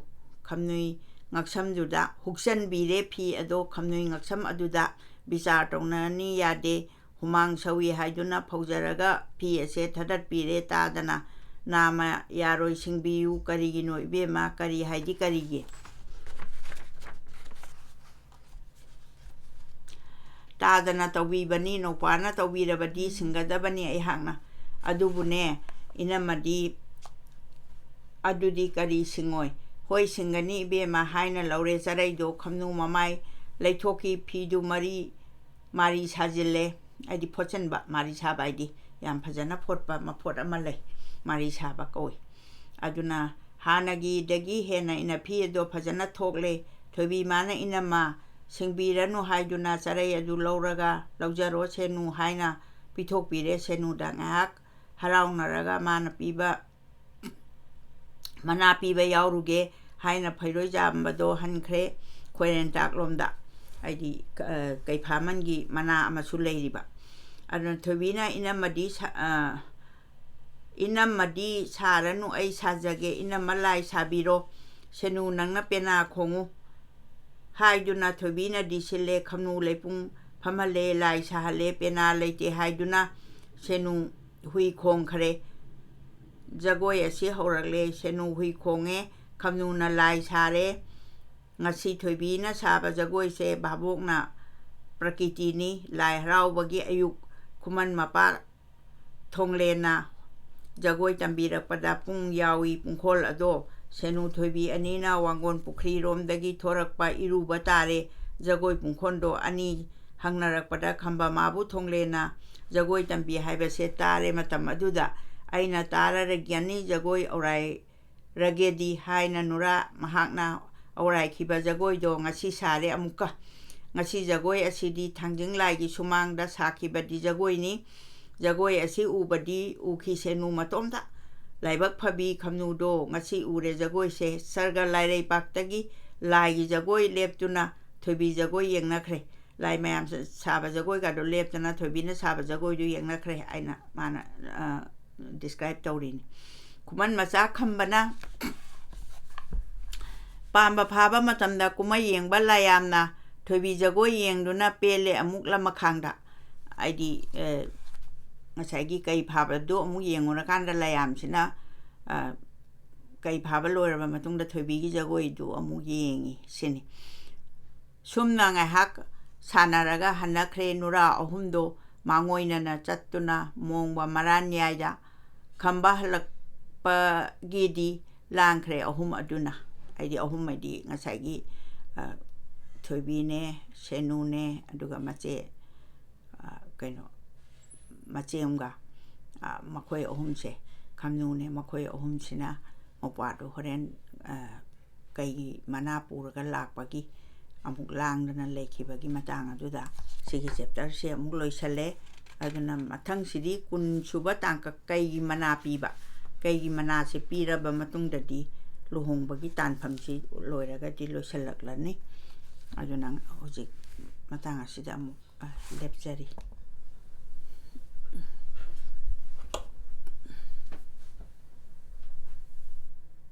ꯈꯝꯅꯨꯏ ꯉꯛꯁꯝꯗꯨꯗ, ꯍꯨꯛꯆꯟꯕꯤꯔꯦ ꯐꯤ ꯑꯗꯣ ꯈꯝꯅꯨꯏ ꯉꯛꯁꯝ ꯑꯗꯨꯗ꯫ ꯕꯤꯆꯥꯔ ꯇꯧꯅꯅꯤ ꯌꯥꯗꯦ꯫ ꯍꯨꯃꯥꯡ ꯁꯧꯏ ꯍꯥꯏꯗꯨꯅ ꯐꯧꯖꯔꯒ ꯐꯤ ꯑꯁꯦ ꯊꯗꯠꯄꯤꯔꯦ꯫ ꯇꯥꯗꯅ ꯅꯥꯃ ꯌꯥꯔꯣꯏ ꯁꯤꯡꯕꯤꯌꯨ꯫ ꯀꯔꯤꯒꯤꯅꯣ ꯏꯕꯦꯝꯃ? ꯀꯔꯤ ꯍꯥꯏꯗꯤ ꯀꯔꯤꯒꯤ? ꯇꯥꯗꯅ ꯇꯧꯕꯤꯕꯅꯤ, ꯅꯧꯄꯥꯅ ꯇꯧꯕꯤꯔꯕꯗꯤ ꯁꯤꯡꯒꯗꯕꯅꯤ ꯑꯩꯍꯥꯛꯅ꯫ ꯑꯗꯨꯕꯨꯅꯦ, ꯏꯅꯝꯃꯗꯤ ꯑꯗꯨꯗꯤ ꯀꯔꯤ ꯁꯤꯡꯉꯣꯏ? ꯍꯣꯏ, ꯁꯤꯡꯒꯅꯤ ꯏꯕꯦꯝꯃ ꯍꯥꯏꯅ ꯂꯧꯔꯦ ꯆꯔꯩꯗꯣ꯫ ꯈꯝꯅꯨ ꯃꯃꯥꯏ ꯂꯩꯊꯣꯛꯈꯤ꯫ ꯐꯤꯗꯨ ꯃꯔꯤ, ꯃꯥꯔꯤ ꯁꯥꯖꯤꯜꯂꯦ꯫ ꯍꯥꯏꯗꯤ ꯐꯣꯠꯆꯟꯕ, ꯃꯥꯔꯤ ꯁꯥꯕ ꯍꯥꯏꯗꯤ ꯌꯥꯝ ꯐꯖꯅ ꯐꯣꯠꯄ ꯃꯐꯣꯠ ꯑꯃ ꯂꯩ, ꯃꯥꯔꯤ ꯁꯥꯕ ꯀꯧꯏ꯫ ꯑꯗꯨꯅ ꯍꯥꯟꯅꯒꯤꯗꯒꯤ ꯍꯦꯟꯅ ꯏꯅꯐꯤ ꯑꯗꯣ ꯐꯖꯅ ꯊꯣꯛꯂꯦ꯫ ꯊꯣꯏꯕꯤ ꯃꯥꯅ ꯏꯅꯝꯃ ꯁꯤꯡꯕꯤꯔꯅꯨ ꯍꯥꯏꯗꯨꯅ ꯆꯔꯩ ꯑꯗꯨ ꯂꯧꯔꯒ, "ꯂꯧꯖꯔꯣ ꯁꯦꯅꯨ" ꯍꯥꯏꯅ ꯄꯤꯊꯣꯛꯄꯤꯔꯦ ꯁꯦꯅꯨꯗ꯫ ꯉꯥꯏꯍꯥꯛ ꯍꯔꯥꯎꯅꯔꯒ ꯃꯥꯅ ꯄꯤꯕ, ꯃꯅꯥ ꯄꯤꯕ ꯌꯥꯎꯔꯨꯒꯦ ꯍꯥꯏꯅ ꯐꯩꯔꯣꯏꯖꯥꯝꯕꯗꯣ ꯍꯟꯈ꯭ꯔꯦ ꯈꯣꯏꯔꯦꯟꯇꯥꯛꯂꯣꯝꯗ꯫ ꯍꯥꯏꯗꯤ, ꯑ, ꯀꯩꯐꯥꯃꯟꯒꯤ ꯃꯅꯥ ꯑꯃꯁꯨ ꯂꯩꯔꯤꯕ꯫ ꯑꯗꯨꯅ ꯊꯣꯏꯕꯤꯅ ꯏꯅꯝꯃꯗꯤ ꯁ-, ꯑ, "ꯏꯅꯝꯃꯗꯤ ꯁꯥꯔꯅꯨ, ꯑꯩ ꯁꯥꯖꯒꯦ, ꯏꯅꯝꯃ ꯂꯥꯏ ꯁꯥꯕꯤꯔꯣ, ꯁꯦꯅꯨ ꯅꯪꯅ ꯄꯦꯅꯥ ꯈꯣꯡꯉꯨ" ꯍꯥꯏꯗꯨꯅ ꯊꯣꯏꯕꯤꯅꯗꯤ ꯁꯤꯜꯂꯦ꯫ ꯈꯝꯅꯨ ꯂꯩꯄꯨꯡ ꯐꯝꯍꯜꯂꯦ, ꯂꯥꯏ ꯁꯥꯍꯜꯂꯦ, ꯄꯦꯅꯥ ꯂꯩꯇꯦ ꯍꯥꯏꯗꯨꯅ ꯁꯦꯅꯨ ꯍꯨꯏ ꯈꯣꯡꯈ꯭ꯔꯦ꯫ ꯖꯒꯣꯏ ꯑꯁꯤ ꯍꯧꯔꯛꯂꯦ꯫ ꯁꯦꯅꯨ ꯍꯨꯏ ꯈꯣꯡꯉꯦ, ꯈꯝꯅꯨꯅ ꯂꯥꯏ ꯁꯥꯔꯦ꯫ ꯉꯁꯤ ꯊꯣꯏꯕꯤꯅ ꯁꯥꯕ ꯖꯒꯣꯏꯁꯦ ꯚꯥꯕꯣꯛꯅ ꯄ꯭ꯔꯀꯤꯇꯤꯅꯤ꯫ ꯂꯥꯏ ꯍꯔꯥꯎꯕꯒꯤ ꯑꯌꯨꯛ ꯈꯨꯃꯟ ꯃꯄꯥ ꯊꯣꯡꯂꯦꯟꯅ ꯖꯒꯣꯏ ꯇꯝꯕꯤꯔꯛꯄꯗ ꯄꯨꯡ ꯌꯥꯎꯏ ꯄꯨꯡꯈꯣꯜ ꯑꯗꯣ ꯁꯦꯅꯨ ꯊꯣꯏꯕꯤ ꯑꯅꯤꯅ ꯋꯥꯡꯒꯣꯟ ꯄꯨꯈ꯭ꯔꯤꯔꯣꯝꯗꯒꯤ ꯊꯣꯔꯛꯄ ꯏꯔꯨꯕ ꯇꯥꯔꯦ꯫ ꯖꯒꯣꯏ ꯄꯨꯡꯈꯣꯜꯗꯣ ꯑꯅꯤ ꯍꯪꯅꯔꯛꯄꯗ ꯈꯝꯕ ꯃꯥꯕꯨ ꯊꯣꯡꯂꯦꯟꯅ ꯖꯒꯣꯏ ꯇꯝꯕꯤ ꯍꯥꯏꯕꯁꯦ ꯇꯥꯔꯦ꯫ ꯃꯇꯝ ꯑꯗꯨꯗ ꯑꯩꯅ "ꯇꯥꯔꯔꯒꯅꯤ ꯖꯒꯣꯏ ꯑꯧꯔꯥꯏ ꯔꯒꯦꯗꯤ" ꯍꯥꯏꯅ ꯅꯨꯔꯥ ꯃꯍꯥꯛꯅ ꯑꯧꯔꯥꯏꯈꯤꯕ ꯖꯒꯣꯏꯗꯣ ꯉꯁꯤ ꯁꯥꯔꯦ ꯑꯃꯨꯛꯀ꯫ ꯉꯁꯤ ꯖꯒꯣꯏ ꯑꯁꯤꯗꯤ ꯊꯥꯡꯖꯤꯡ ꯂꯥꯏꯒꯤ ꯁꯨꯃꯥꯡꯗ ꯁꯥꯈꯤꯕꯗꯤ ꯖꯒꯣꯏꯅꯤ꯫ ꯖꯒꯣꯏ ꯑꯁꯤ ꯎꯕꯗꯤ ꯎꯈꯤ ꯁꯦꯅꯨ ꯃꯇꯣꯝꯇ꯫ ꯂꯥꯏꯕꯛ ꯐꯕꯤ ꯈꯝꯅꯨꯗꯣ ꯉꯁꯤ ꯎꯔꯦ ꯖꯒꯣꯏꯁꯦ꯫ ꯁꯔꯒ ꯂꯥꯏꯔꯩꯄꯥꯛꯇꯒꯤ ꯂꯥꯏꯒꯤ ꯖꯒꯣꯏ ꯂꯦꯞꯇꯨꯅ ꯊꯣꯏꯕꯤ ꯖꯒꯣꯏ ꯌꯦꯡꯅꯈ꯭ꯔꯦ꯫ ꯂꯥꯏ ꯃꯌꯥꯝ ꯁ-, ꯁꯥꯕ ꯖꯒꯣꯏꯒꯗꯣ ꯂꯦꯞꯇꯅ ꯊꯣꯏꯕꯤꯅ ꯁꯥꯕ ꯖꯒꯣꯏꯗꯨ ꯌꯦꯡꯅꯈ꯭ꯔꯦ꯫ ꯑꯩꯅ, ꯃꯥꯅ, ꯑ, describe ꯇꯧꯔꯤꯅꯤ꯫ ꯈꯨꯃꯟ ꯃꯆꯥ ꯈꯝꯕꯅ ꯄꯥꯝꯕ ꯐꯥꯕ ꯃꯇꯝꯗ ꯀꯨꯝꯍꯩ ꯌꯦꯡꯕ ꯂꯥꯏꯌꯥꯝꯅ ꯊꯣꯏꯕꯤ ꯖꯒꯣꯏ ꯌꯦꯡꯗꯨꯅ ꯄꯦꯜꯂꯦ ꯑꯃꯨꯛ ꯂꯃꯈꯥꯡꯗ꯫ ꯍꯥꯏꯗꯤ, ꯑ, ꯉꯁꯥꯏꯒꯤ ꯀꯩ ꯐꯥꯕꯗꯣ ꯑꯃꯨꯛ ꯌꯦꯡꯉꯨꯔꯀꯥꯟꯗ ꯂꯥꯏꯌꯥꯝꯁꯤꯅ, ꯑ, ꯀꯩ ꯐꯥꯕ ꯂꯣꯏꯔꯕ ꯃꯇꯨꯡꯗ ꯊꯣꯏꯕꯤꯒꯤ ꯖꯒꯣꯏꯗꯨ ꯑꯃꯨꯛ ꯌꯦꯡꯉꯤ ꯁꯤꯅꯤ꯫ ꯁꯨꯝꯅ ꯉꯥꯏꯍꯥꯛ ꯁꯥꯟꯅꯔꯒ ꯍꯟꯅꯈ꯭ꯔꯦ꯫ ꯅꯨꯔꯥ ꯑꯍꯨꯝꯗꯣ ꯃꯥꯡꯑꯣꯏꯅꯅ ꯆꯠꯇꯨꯅ ꯃꯣꯡꯕ ꯃꯔꯥꯟꯌꯥꯏꯗ ꯈꯝꯕ ꯍꯜꯂꯛꯄꯒꯤꯗꯤ ꯂꯥꯡꯈ꯭ꯔꯦ ꯑꯍꯨꯝ ꯑꯗꯨꯅ꯫ ꯍꯥꯏꯗꯤ ꯑꯍꯨꯝ ꯍꯥꯏꯗꯤ ꯉꯁꯥꯏꯒꯤ, ꯑ, ꯊꯣꯏꯕꯤꯅꯦ, ꯁꯦꯅꯨꯅꯦ, ꯑꯗꯨꯒ ꯃꯆꯦ, ꯑ, ꯀꯩꯅꯣ, ꯃꯆꯦ ꯑꯃꯒ, ꯑ, ꯃꯈꯣꯏ ꯑꯍꯨꯝꯁꯦ, ꯈꯝꯅꯨꯅꯦ, ꯃꯈꯣꯏ ꯑꯍꯨꯝꯁꯤꯅ ꯃꯧꯄ꯭ꯋꯥꯗꯣ ꯍꯣꯔꯦꯟ, ꯑ, ꯀꯩꯒꯤ ꯃꯅꯥ ꯄꯨꯔꯒ ꯂꯥꯛꯄꯒꯤ ꯑꯃꯨꯛ ꯂꯥꯡꯗꯅ ꯂꯩꯈꯤꯕꯒꯤ ꯃꯇꯥꯡ ꯑꯗꯨꯗ ꯁꯤꯒꯤ chapterꯁꯦ ꯑꯃꯨꯛ ꯂꯣꯏꯁꯜꯂꯦ꯫ ꯑꯗꯨꯅ ꯃꯊꯪꯁꯤꯗꯤ ꯀꯨꯟ ꯁꯨꯕ ꯇꯥꯡꯀꯛ ꯀꯩꯒꯤ ꯃꯅꯥ ꯄꯤꯕ, ꯀꯩꯒꯤ ꯃꯅꯥꯁꯦ ꯄꯤꯔꯕ ꯃꯇꯨꯡꯗꯗꯤ ꯂꯨꯍꯣꯡꯕꯒꯤ ꯇꯥꯟꯐꯝꯁꯤ ꯂꯣꯏꯔꯒꯗꯤ ꯂꯣꯏꯁꯜꯂꯛꯂꯅꯤ꯫ ꯑꯗꯨꯅ ꯍꯧꯖꯤꯛ ꯃꯇꯥꯡ ꯑꯁꯤꯗ ꯑꯃꯨꯛ, ꯑ, ꯂꯦꯞꯆꯔꯤ꯫